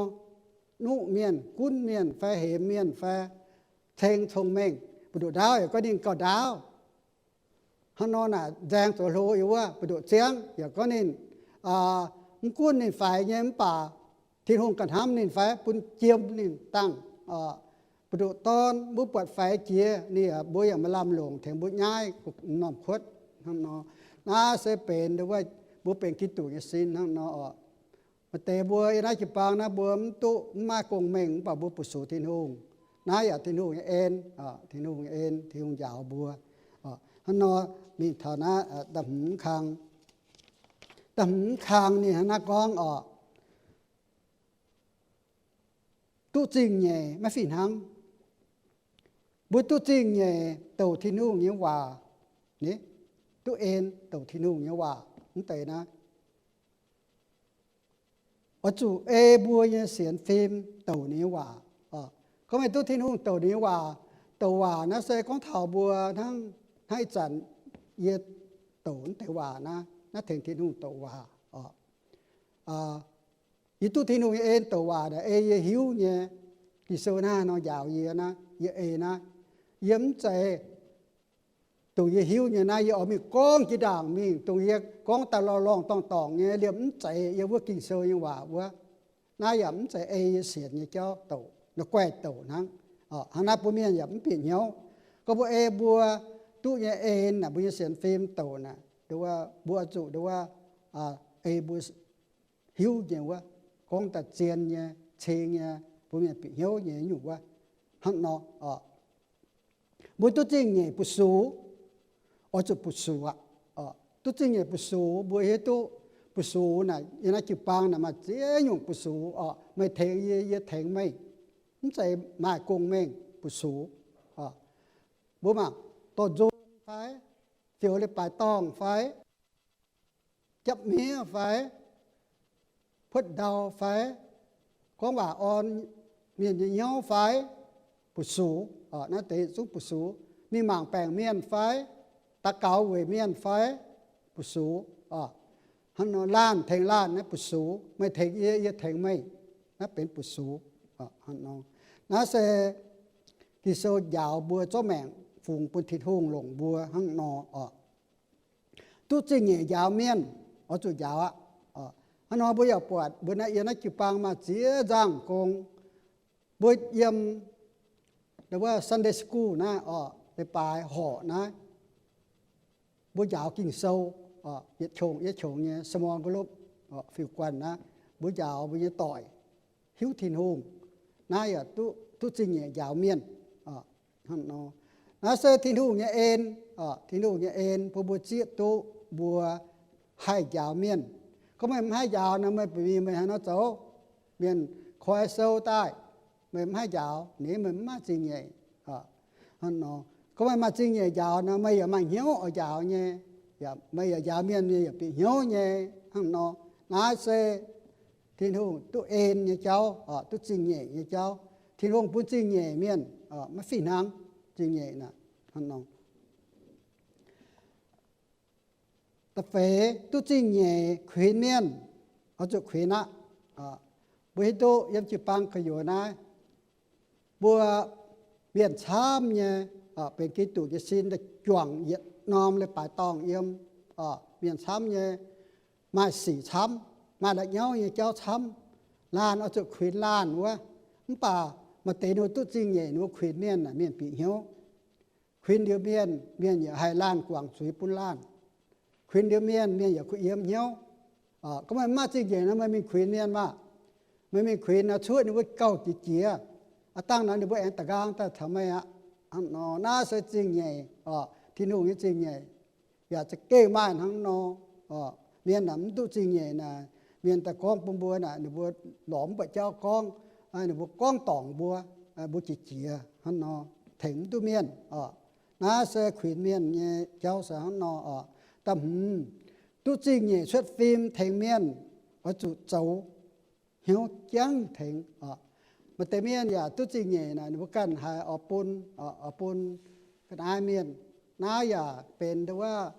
nuqv mienh, gunv mienh fai hemx mienh fai ceng cong-mengh. Mbu'ndoqc ndaauv yaac gorngv ninh gauh ndaauv. Hnangv nor naaic nzaeng zoux hlo yiem wuov. Mbu'ndoqc ziangv yaac gorngv ninh mv gunv ninh faix nyei mv baac Tin-Hungh ganh hnamv ninh fai bun jiem ninh dangh. Mbu'ndoqc dorn mbuo buatc faix jiex ninh, mbuo yaac maaih lamh longc tengx mbuo nyaiv norm kuotv. Hnangv nor, naaiv se benx wuov Mbuo benx Giduc nyei sin hnangv nor oc. Maaih deix mbuo yiem naaiv jiu-baang naaiv mbuo mv duqv, mv maaih gong-mengh, mv baac mbuo bu sux Tin-Hungh. Naaiv yaac Tin-Hungh nyei en, Tin-Hungh nyei en, Tin-Hungh njaaux mbuo. Hnangv nor, mingh taux naaiv da'hmz kang. Da'hmz kang ninh hnangv naaiv gorngv oc, duqv zingh nyeic maiv fih hnangv. Mbuo duqv zingh nyeic douc Tin-Hungh nyei waac, duqv en douc Tin-Hungh nyei waac mv deix naaiv, oix zuqc ei mbuo nyei sienx fim douc ninh nyei waac. Gorngv meih duqv Tin-Hungh douc ninh nyei waac, douc waac naaiv se gorngv taux mbuo hnangv, hnangv ih zanc yie douc mv deix waac naaiv, naaiv tengx Tin-Hungh douc waac oc. Yie duqv Tin-Hungh nyei en douc waac naaic, ei yie hiuv nyei. Ging-Sou naaiv nor njaaux yie naaiv, yie ei naaiv. Yie mv zeiz, dongh yie hiuv nyei naaiv yie oix mingh gorngv jiex ndaangc mingh, dongh yie gorngv daaih lorngh lorngh dorngh dorngc nyei, liemh mv zeiz yie wuov Ging-Sou nyei waac wuov. Naaiv yaac mv zeiz ei yie sienx nyei jauv douc, naaiv guaih douc hnangv. Hnangv naaiv bun mienh yaac mv bieqc hnyouv. Gorngv mbuo ei mbuo duqv nyei en naaic, mbuo nyei sienx fim douc naaic, mbuo oix zuqc nduov, ei mbuo hiuv nyei wuov, gorngv daaih zien nyei, cing nyei, bun mienh bieqc hnyouv nyei nyungc wuov. Hnangv nor, mbuo duqv zingh nyeic bu sux, oix zuqc bu sux aqv. Duqv zingh nyeic bu sux, mbuo hiuv duqv bu sux naaic, yiem naaiv jiu-baang naaic maaih ziex nyungc bu sux oc. Meih tengx yie, yie tengx meih, mv zeiz maaih gong-mengh bu sux. Mbuo mangc dorh nzung fai, fioux leiz-baaix dorngh fai, japv miev fai, puotv ndau fai, gorngv waac orn mienh nyei hnyouv fai, bu sux. Naaiv deix yietc zungv bu sux. Mingh mangc baengc mienh fai, daux gaux weic mienh fai, bu sux. Hnangv nor laanh tengx laanh naaiv bu sux, meih tengx yie, yie tengx meih, naaiv benx bu sux. Naaiv se Ging-Sou njaaux mbuo zorqv maengc fungx bun Tin-Hungh longc mbuo hnangv nor oc. Duqv zingh nyeic njaaux mienh, oix zuqc njaaux aqv. Hnangv nor mbuo yaac buatc mbuo naaiv yiem naaiv jiu-baang maaih ziex nzangc gong, mbuo yiem wuov Sunday school naaiv oc, leiz-baaix horqc naaiv, mbuo njaaux Ging-Sou, yietc qongx yietc qongx nyei small group, fiuv-guanh naaiv, mbuo njaaux mbuo nyei doic hiuv Tin-Hungh. Naaiv yaac duqv zingh nyeic njaaux mienh. Naaiv se Tin-Hungh nyei en, Tin-Hungh nyei en bun mbuo zieqv duqv mbuo haih njaaux mienh. Gorngv meih mv haih njaaux nor, meih bun mingh meih haaix nor zoux? Mienh koi sou daaih, meih mv haih njaaux, ninh meih mv maaih zingh nyeic. Hnangv nor, gorngv meih maaih zingh nyeic njaaux nor, meih yaac maaih hnyouv oix njaaux nyei. Yaac meih yaac njaaux mienh, mienh yaac bieqc hnyouv nyei. Hnangv nor, naaiv se Tin-Hungh duqv en nyei jauv, duqv zingh nyeic nyei jauv. Tin-Hungh bun zingh nyeic mienh, maiv fih hnangv. Zingh nyeic naaic, hnangv nor. Da'feix, duqv zingh nyeic kuinx mienh, oix zuqc kuinx aqv. Mbuo hiuv duqv yiem jiu-baang gu'nyuoz naaiv, mbuo mienh camv nyei, benx Giduc nyei sin daaih juangc yietc norm leiz-baaix dorngh yiem, mienh camv nyei, maaih sic camv, maaih la'nyauv nyei jauv camv. Laanh oix zuqc kuinx laanh wuov. Mv baac maaih deix ninh mbuo duqv zingh nyeic, ninh mbuo kuinx mienh naaic, mienh bieqc hnyouv. Kuinx liuz mienh, mienh yaac haih laanh guangc zuiz bun laanh. Kuinx liuz mienh, mienh yaac kuh yiem hnyouv. Gorngv meih mv maaih zingh nyeic nor, meih mingh kuinx mienh maah! Meih mingh kuinx nor, cuotv ninh mbuo gauh jiex jiex. Aav dangh nor ninh mbuo aengx da'nqaang daaih taux meih aqv. Hnangv nor, naaiv se zingh nyeic, Tin-Hungh nyei zingh nyeic. Yaac za'gengh maaih hnangv nor. Mienh naaic mv duqv zingh nyeic naaic, mienh daaih gorngv bun mbuo naaic, ninh mbuo lorz mv buatc jauv gorngv, ninh mbuo gorngv dorngc mbuo, mbuo jiex jiex hnangv nor, tengx mv duqv mienh. Naaiv se kuinx mienh nyei jauv se hnangv nor oc. Da'hmz, duqv zingh nyeic cuotv fim tengx mienh, oix zuqc zoux hnyouv jangv tengx. Maaih deix mienh yaac duqv zingh nyeic naaic, ninh mbuo ganh haiz oix bun, oix bun ga'naaiv mienh. Naaiv yaac benx nduov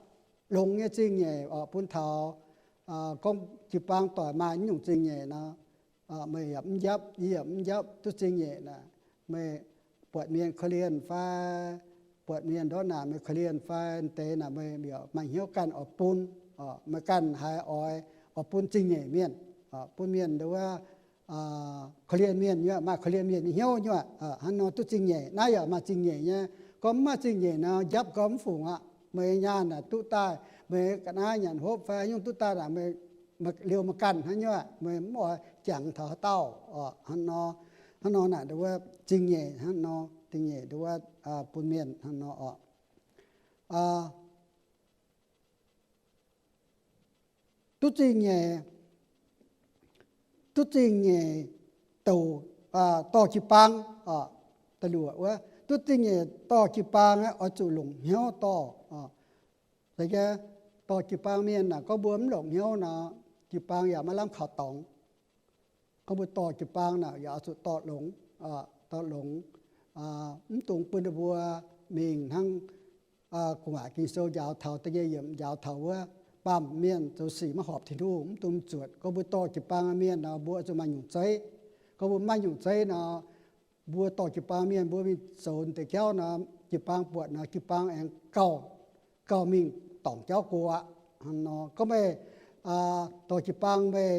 longx nyei zingh nyeic oc, bun taux gorngv jiu-baang doic maaih naaiv nyungc zingh nyeic nor, meih yaac mv njapv, yie yaac mv njapv, duqv zingh nyeic naaic, meih buatc mienh korv-lienh fai, buatc mienh ndortv naanc meih korv-lienh fai, deix naaic meih yaac maaih hnyouv ganh oix bun, meih ganh haiz oix, oix bun zingh nyeic mienh, bun mienh nduov korv-lienh mienh nyuoqc, maaih korv-lienh mienh nyei hnyouv nyuoqc. Hnangv nor duqv zingh nyeic. Naaiv yaac maaih zingh nyeic nyei. Gorngv mv maaih zingh nyeic nor, njapv gorngv mv fungc aqv. Meih nyaanh naaic duqv daaih Meih ga'naaiv nyanc hopv fai nyungc duqv daaih naaic, liouh meih ganh hnangv nyei, meih mv oix jangx taux haaix dauh oc. Hnangv nor, hnangv nor naaic nduov zingh nyeic, hnangv nor zingh nyeic nduov bun mienh hnangv nor oc. Duqv zingh nyeic, duqv zingh nyeic douc, dorh jiu-baang oc. Da'luoqc wuov, duqv zingh nyeic dorh jiu-baang oix zuqc longc hnyouv dorh oc. Dorh jiu-baang mienh naaic, gorngv mbuo mv longc hnyouv nor, jiu-baang yaac maiv lamh kaux dorngx. Gorngv mbuo dorh jiu-baang naaic yaac oix zuqc dorh longx, dorh longx, mv dungx bun ninh mbuo mingh hnangv gu'nguaaic Ging-Sou njaaux taux da'nyeic yiemc njaaux taux wuov, baamh mienh zoux sic maiv horpc Tin-Hungh, mv dungx zuotc. Gorngv mbuo dorh jiu-baang mienh nor, mbuo oix zuqc maaih nyungc zeiv. Gorngv mbuo mv maaih nyungc zeiv nor, mbuo dorh jiu-baang mienh mbuo mingh zoux deix jauv nor, jiu-baang buatc nor, jiu-baang aengx gauh, gauh mingh dorngc jauv go aqv. Hnangv nor gorngv meih dorh jiu-baang meih,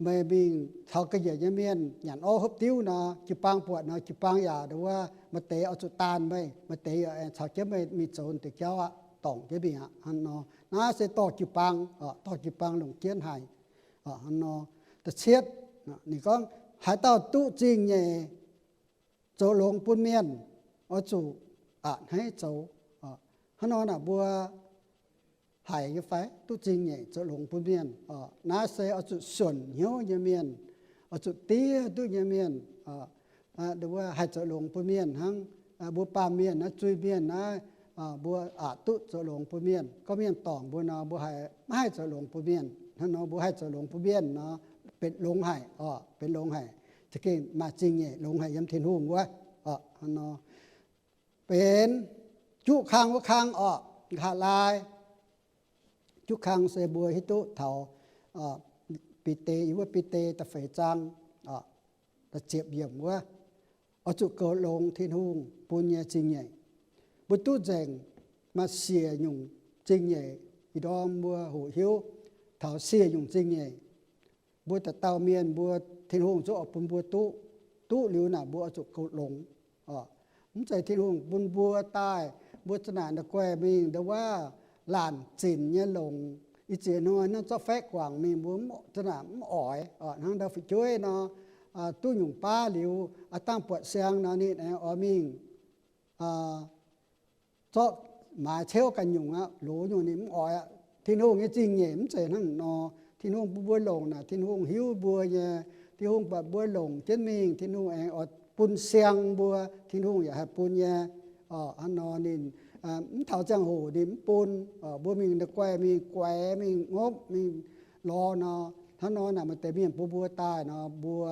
meih mingh taux ga'nyiec nyei mienh nyanc orv hopv diuv nor, jiu-baang buatc nor, jiu-baang yaac nduov maaih deix oix zuqc daanh meih, maaih deix yaac aengx caux jienv meih mingh zoux deix jauv aqv, dorngc jienv mingh aqv. Hnangv nor naaiv se dorh jiu-baang, dorh jiu-baang longc jienv haic. Hnangv nor da'cietv, ninh gorngv haaix dauh duqv zingh nyeic zoux longx bun mienh, oix zuqc a'hneiv zoux. Hnangv nor naaic mbuo haiz nyei fai? Duqv zingh nyeic zoux longx bun mienh, naaiv se oix zuqc suonc hnyouv nyei mienh, oix zuqc diev duqv nyei mienh, haih zoux longx bun mienh hnangv. Mbuo baamh mienh naaiv, zuiz-mienh naaiv, mbuo aqc duqv zoux longx bun mienh. Gorngv mienh dorngc mbuo nor, mbuo haiz maiv haih zoux longx bun mienh. Hnangv nor mbuo haih zoux longx bun mienh nor, benx longx haic, benx longx haic. Za'gengh maaih zingh nyeic longx haic yiem Tin-Hungh wuov. Hnangv nor benx juqv kang wuov kang oc, nqa'haav laai. Juqv kang se mbuo hiuv duqv taux Bide, yiem wuov Bide da'feix zaang, da'ziepc yiemc wuov, oix zuqc goux longx Tin-Hungh bun nyei zingh nyeic. Mbuo duqv nzengc, maaih siec nyungc zingh nyeic. Ih ndorm mbuo hoqc hiuv taux siec nyungc zingh nyeic. Mbuo dauh dauh mienh mbuo, Tin-Hungh zungv oix bun mbuo duqv. Duqv liuz naaic mbuo oix zuqc goux longx. Mv zeiz Tin-Hungh bun mbuo daaih, mbuo za'naaic naaic guaih mingh nduov wuov laanh zinc nyei longc. Ih ziex hnoi naaiv zorqv faeqv guangc mingh mbuo za'naaic mv oix. Hnangv ndau fu'jueiv nor, duqv nyungc baav liuz, aav dangh buatc siang nor ninh aengx oix mingh zorqv maaiz ceuv ganh nyungc aqv, loz nyungc ninh mv oix aqv. Tin-Hungh nyei zingh nyeic mv zeiz hnangv nor. Tin-Hungh bun mbuo longc naaic, Tin-Hungh hiuv mbuo nyei. Tin-Hungh buatc mbuo longc jienv mingh, Tin-Hungh aengx oix bun siang mbuo, Tin-Hungh yaac haih bun nyei. Hnangv nor ninh mv taux ziangh hoc ninh mv bun. Mbuo mingh naaic guaih mingh guaix mingh ngopv mingh lorz nor, hnangv nor naaic maaih deix mienh bun mbuo daaih nor, mbuo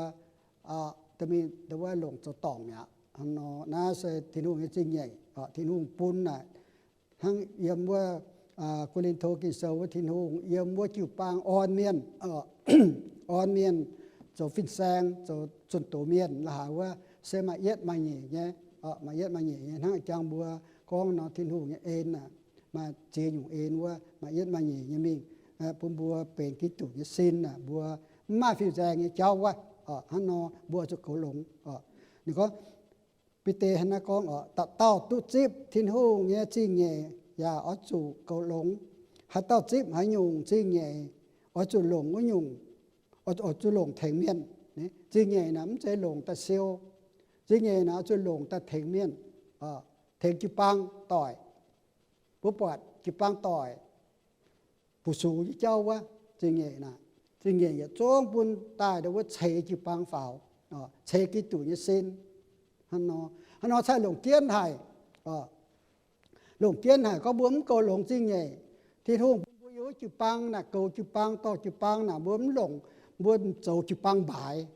da'mingh nduov wuov longc zoux dorngc mi'aqv. Hnangv nor naaiv se Tin-Hungh nyei zingh nyeic. Tin-Hungh bun naaic, hnangv yiem wuov Ko^lin^to Ging-Sou wuov, Tin-Hungh yiem wuov jiu-baang orn mienh, orn mienh zoux fin-saeng, zoux zunh doz mienh la'haaix wuov, se maaih yietv maaih nyeic nyei. Maaih yietv maaih nyeic nyei, hnangv jangx mbuo gorngv nor, Tin-Hungh nyei en aah, maaih ziex nyungc en wuov, maaih yietv maaih nyeic nyei mingh bun mbuo benx Giduc nyei sin aah, mbuo mv maaih fin-saeng nyei jauv wuov. Hnangv nor mbuo oix zuqc goux longx. Ninh gorngv, Bide hnangv naaiv gorngv oc, dauh dauh duqv zipv Tin-Hungh nyei zingh nyeic yaac oix zuqc goux longx. Haaix dauh zipv haaix nyungc zingh nyeic, oix zuqc longc wuov nyungc, oix zuqc longc tengx mienh. Zingh nyeic naaic mv zeiz longc daaih siou. Zingh nyeic naaic oix zuqc longc daaih tengx mienh, tengx jiu-baang doic. Mbuo buatc jiu-baang doic, fu-sux nyei jauv wuov, zingh nyeic naaic, zingh nyeic yietc zungv bun daaih nduov wuov ceix jiu-baang faaux, ceix Giduc nyei sin. Hnangv nor, hnangv nor caih longc jienv haic. Longc jienv haic, gorngv mbuo mv goux longx zingh nyeic, Tin-Hungh bun mbuo yiem wuov jiu-baang naaic, goux jiu-baang, dorh jiu-baang naaic, mbuo mv longc, mbuo zoux jiu-baang mbaaix.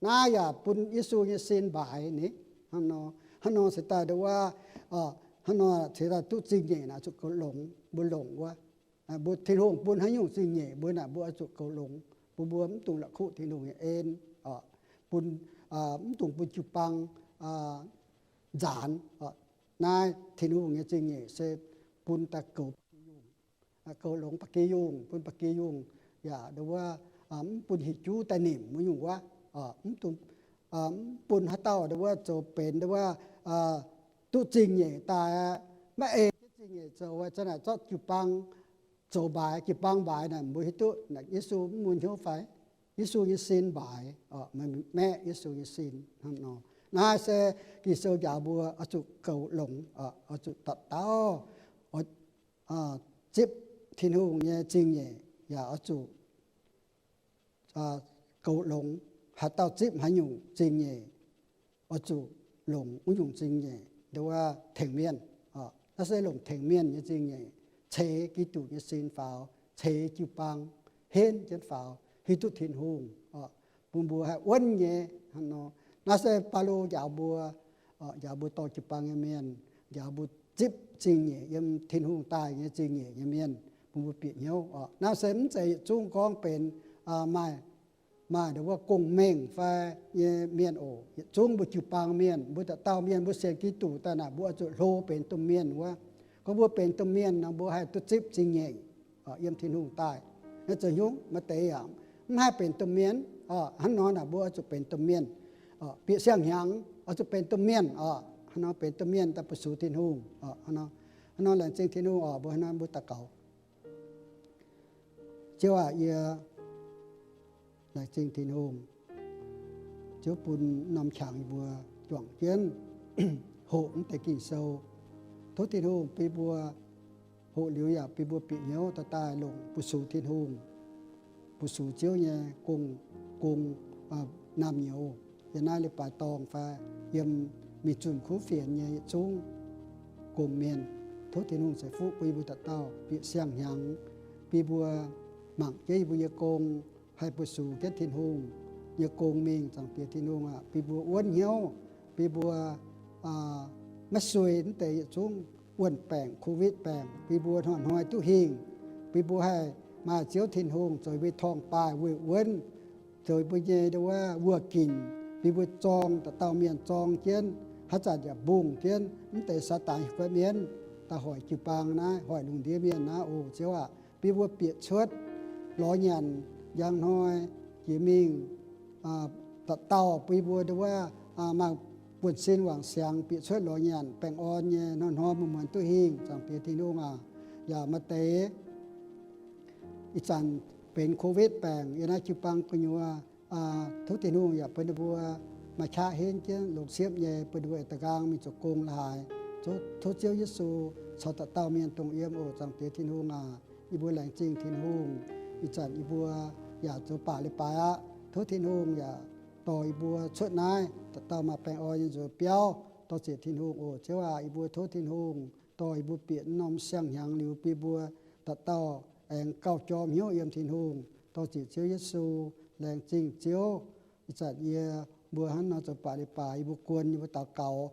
Naaiv yaac bun Yesu nyei sin mbaaix ni. Hnangv nor, hnangv nor se daaih nduov wuov, hnangv nor se daaih duqv zingh nyeic naaic zuqc goux longx, mbuo longc wuov. Mbuo Tin-Hungh bun haaix nyungc zingh nyeic mbuo naaic, mbuo oix zuqc goux longx, bun mbuo mv dungx la'kuqv Tin-Hungh nyei en, bun, mv dungx bun jiu-baang nzaanx. Naaiv Tin-Hungh nyei zingh nyeic se bun daaih goux ba'gi yungh, goux longx ba'gi yungh, bun ba'gi yungh yaac nduov wuov, mv bun hieh juv daaih nimc wuov nyungc wuov. Mv dungx, mv bun haaix dauh nduov wuov zoux benx nduov wuov duqv zingh nyeic daaih, maiv ei jienv zingh nyeic zoux, zanc naaic zorqv jiu-baang zoux mbaaix, jiu-baang mbaaix naaic, mbuo hiuv duqv Yesu mv mun hnyouv fai? Yesu nyei sin mbaaix, maeqv Yesu nyei sin hnangv nor. Naaiv se Ging-Sou njaaux mbuo oix zuqc goux longx, oix zuqc dauh dauh zipv Tin-Hungh nyei zingh nyeic, yaac oix zuqc goux longx. Haaix dauh zipv haaix nyungc zingh nyeic, oix zuqc longc wuov nyungc zingh nyeic nduov tengx mienh. Naaiv se longc tengx mienh nyei zingh nyeic, ceix Giduc nyei sin faaux, ceix jiu-baang henv jienv faaux, hiuv duqv Tin-Hungh bun mbuo haih wuonv nyei hnangv nor. Naaiv se Baulo njaaux mbuo, njaaux mbuo dorh jiu-baang nyei mienh, njaaux mbuo zipv zingh nyeic yiem Tin-Hungh daaih nyei zingh nyeic nyei mienh, bun mbuo bieqc hnyouv. Naaiv se mv zeiz yietc zungv gorngv benx maaih, maaih nduov wuov gong-mengh fai nyei mienh oc. Yietc zungv mbuo jiu-baang mienh, mbuo dauh dauh mienh, mbuo sienx Giduc daaih naaic, mbuo oix zuqc hlo benx domh mienh wuov. Gorngv mbuo benx domh mienh nor, mbuo haih duqv zipv zingh nyeic yiem Tin-Hungh daaih. Naaiv zoux hnyouv maaih deix yaac mv haih benx domh mienh. Hnangv nor naaic, mbuo oix zuqc benx domh mienh, bieqc siang-hnyangx oix zuqc benx domh mienh oc. Hnangv nor benx domh mienh daaih bu sux Tin-Hungh. Hnangv nor laengz zingh Tin-Hungh oc. Mbuo hnangv nor mbuo daux gaux. Ziouv aac, yie laengz zingh Tin-Hungh, Ziouv bun norm qangx yie mbuo juangc jienv hoqc mv deix Ging-Sou. Tov Tin-Hungh bun mbuo hoqc liuz yaac bun mbuo bieqc hnyouv daaih daaih longc bu sux Tin-Hungh, bu sux Ziouv nyei gong, gong naamh nyouz yiem naaiv leiz-baaix dorngh fai yiem mingh zunh kuv fienx nyei yietc zungv gong-mienh. Tov Tin-Hungh ceix fuqv bun yie mbuo dauh dauh bieqc siang-hnyangx, bun mbuo mangc jienv yie mbuo nyei gong haih bu sux jienv Tin-Hungh nyei gong mingh. Zaangc Diex Tin-Hungh aac, bun mbuo wuonv hnyouv, bun mbuo maiv sueih mv deix yietc zungv wuon-baengc, covid baengc, bun mbuo hnoi-hnoi duqv hingh, bun mbuo haih maaih Ziouv Tin-Hungh zoux mbuo nyei torngv-baaih weih wuonv, zoux mbuo nyei nduov wuov wuoz ginc, bun mbuo zorng, dauh dauh mienh zorng jienv, haaix zanc yaac mbungh jienv mv deix Saadaan hieh guaiv mienv daaih hoic jiu-baang naaiv, hoic lungh ndiev mienh naaiv oc. Ziouv aac, bun mbuo bieqc cuotv lorz nyanc njang hnoi jiex mingh dauh dauh, bun mbuo nduov wuov maaih buonv-sin wangc siangx, bieqc cuotv lorz nyanc baengh orn nyei, hnoi-hnoi muonz-muonz duqv hingh. Zaangc Diex Tin-Hungh aac, yaac maaih deix ih zanc benx covid baengc yiem naaiv jiu-baang gu'nyuoz, tov Tin-Hungh yaac bun ninh mbuo maaih qaqv henv jienv longx siepv nyei, bun ninh mbuo da'nqaang mingh zoux gong la'haaix. Tov Ziouv Yesu caux dauh dauh mienh dongh yiem oc. Zaangc Diex Tin-Hungh aac, yie mbuo laengz zingh Tin-Hungh. Ih zanc yie mbuo yaac zoux baac leiz-baaix aqv. Tov Tin-Hungh yaac dorh yie mbuo cuotv naaiv, dauh dauh maaih baengh orn nyei nzuonx biauv. Dorh ziec Tin-Hungh oc. Ziouv aac, yie mbuo tov Tin-Hungh dorh yie mbuo bieqc norm siang-hnyangx liuz, bun mbuo dauh dauh aengx gauh jorm hnyouv yiem Tin-Hungh. Dorh ziec Ziouv Yesu. Laengz zingh Ziouv. Ih zanc yie mbuo hnangv nor zoux baac leiz-baaix, yie mbuo guon, yie mbuo daux gaux,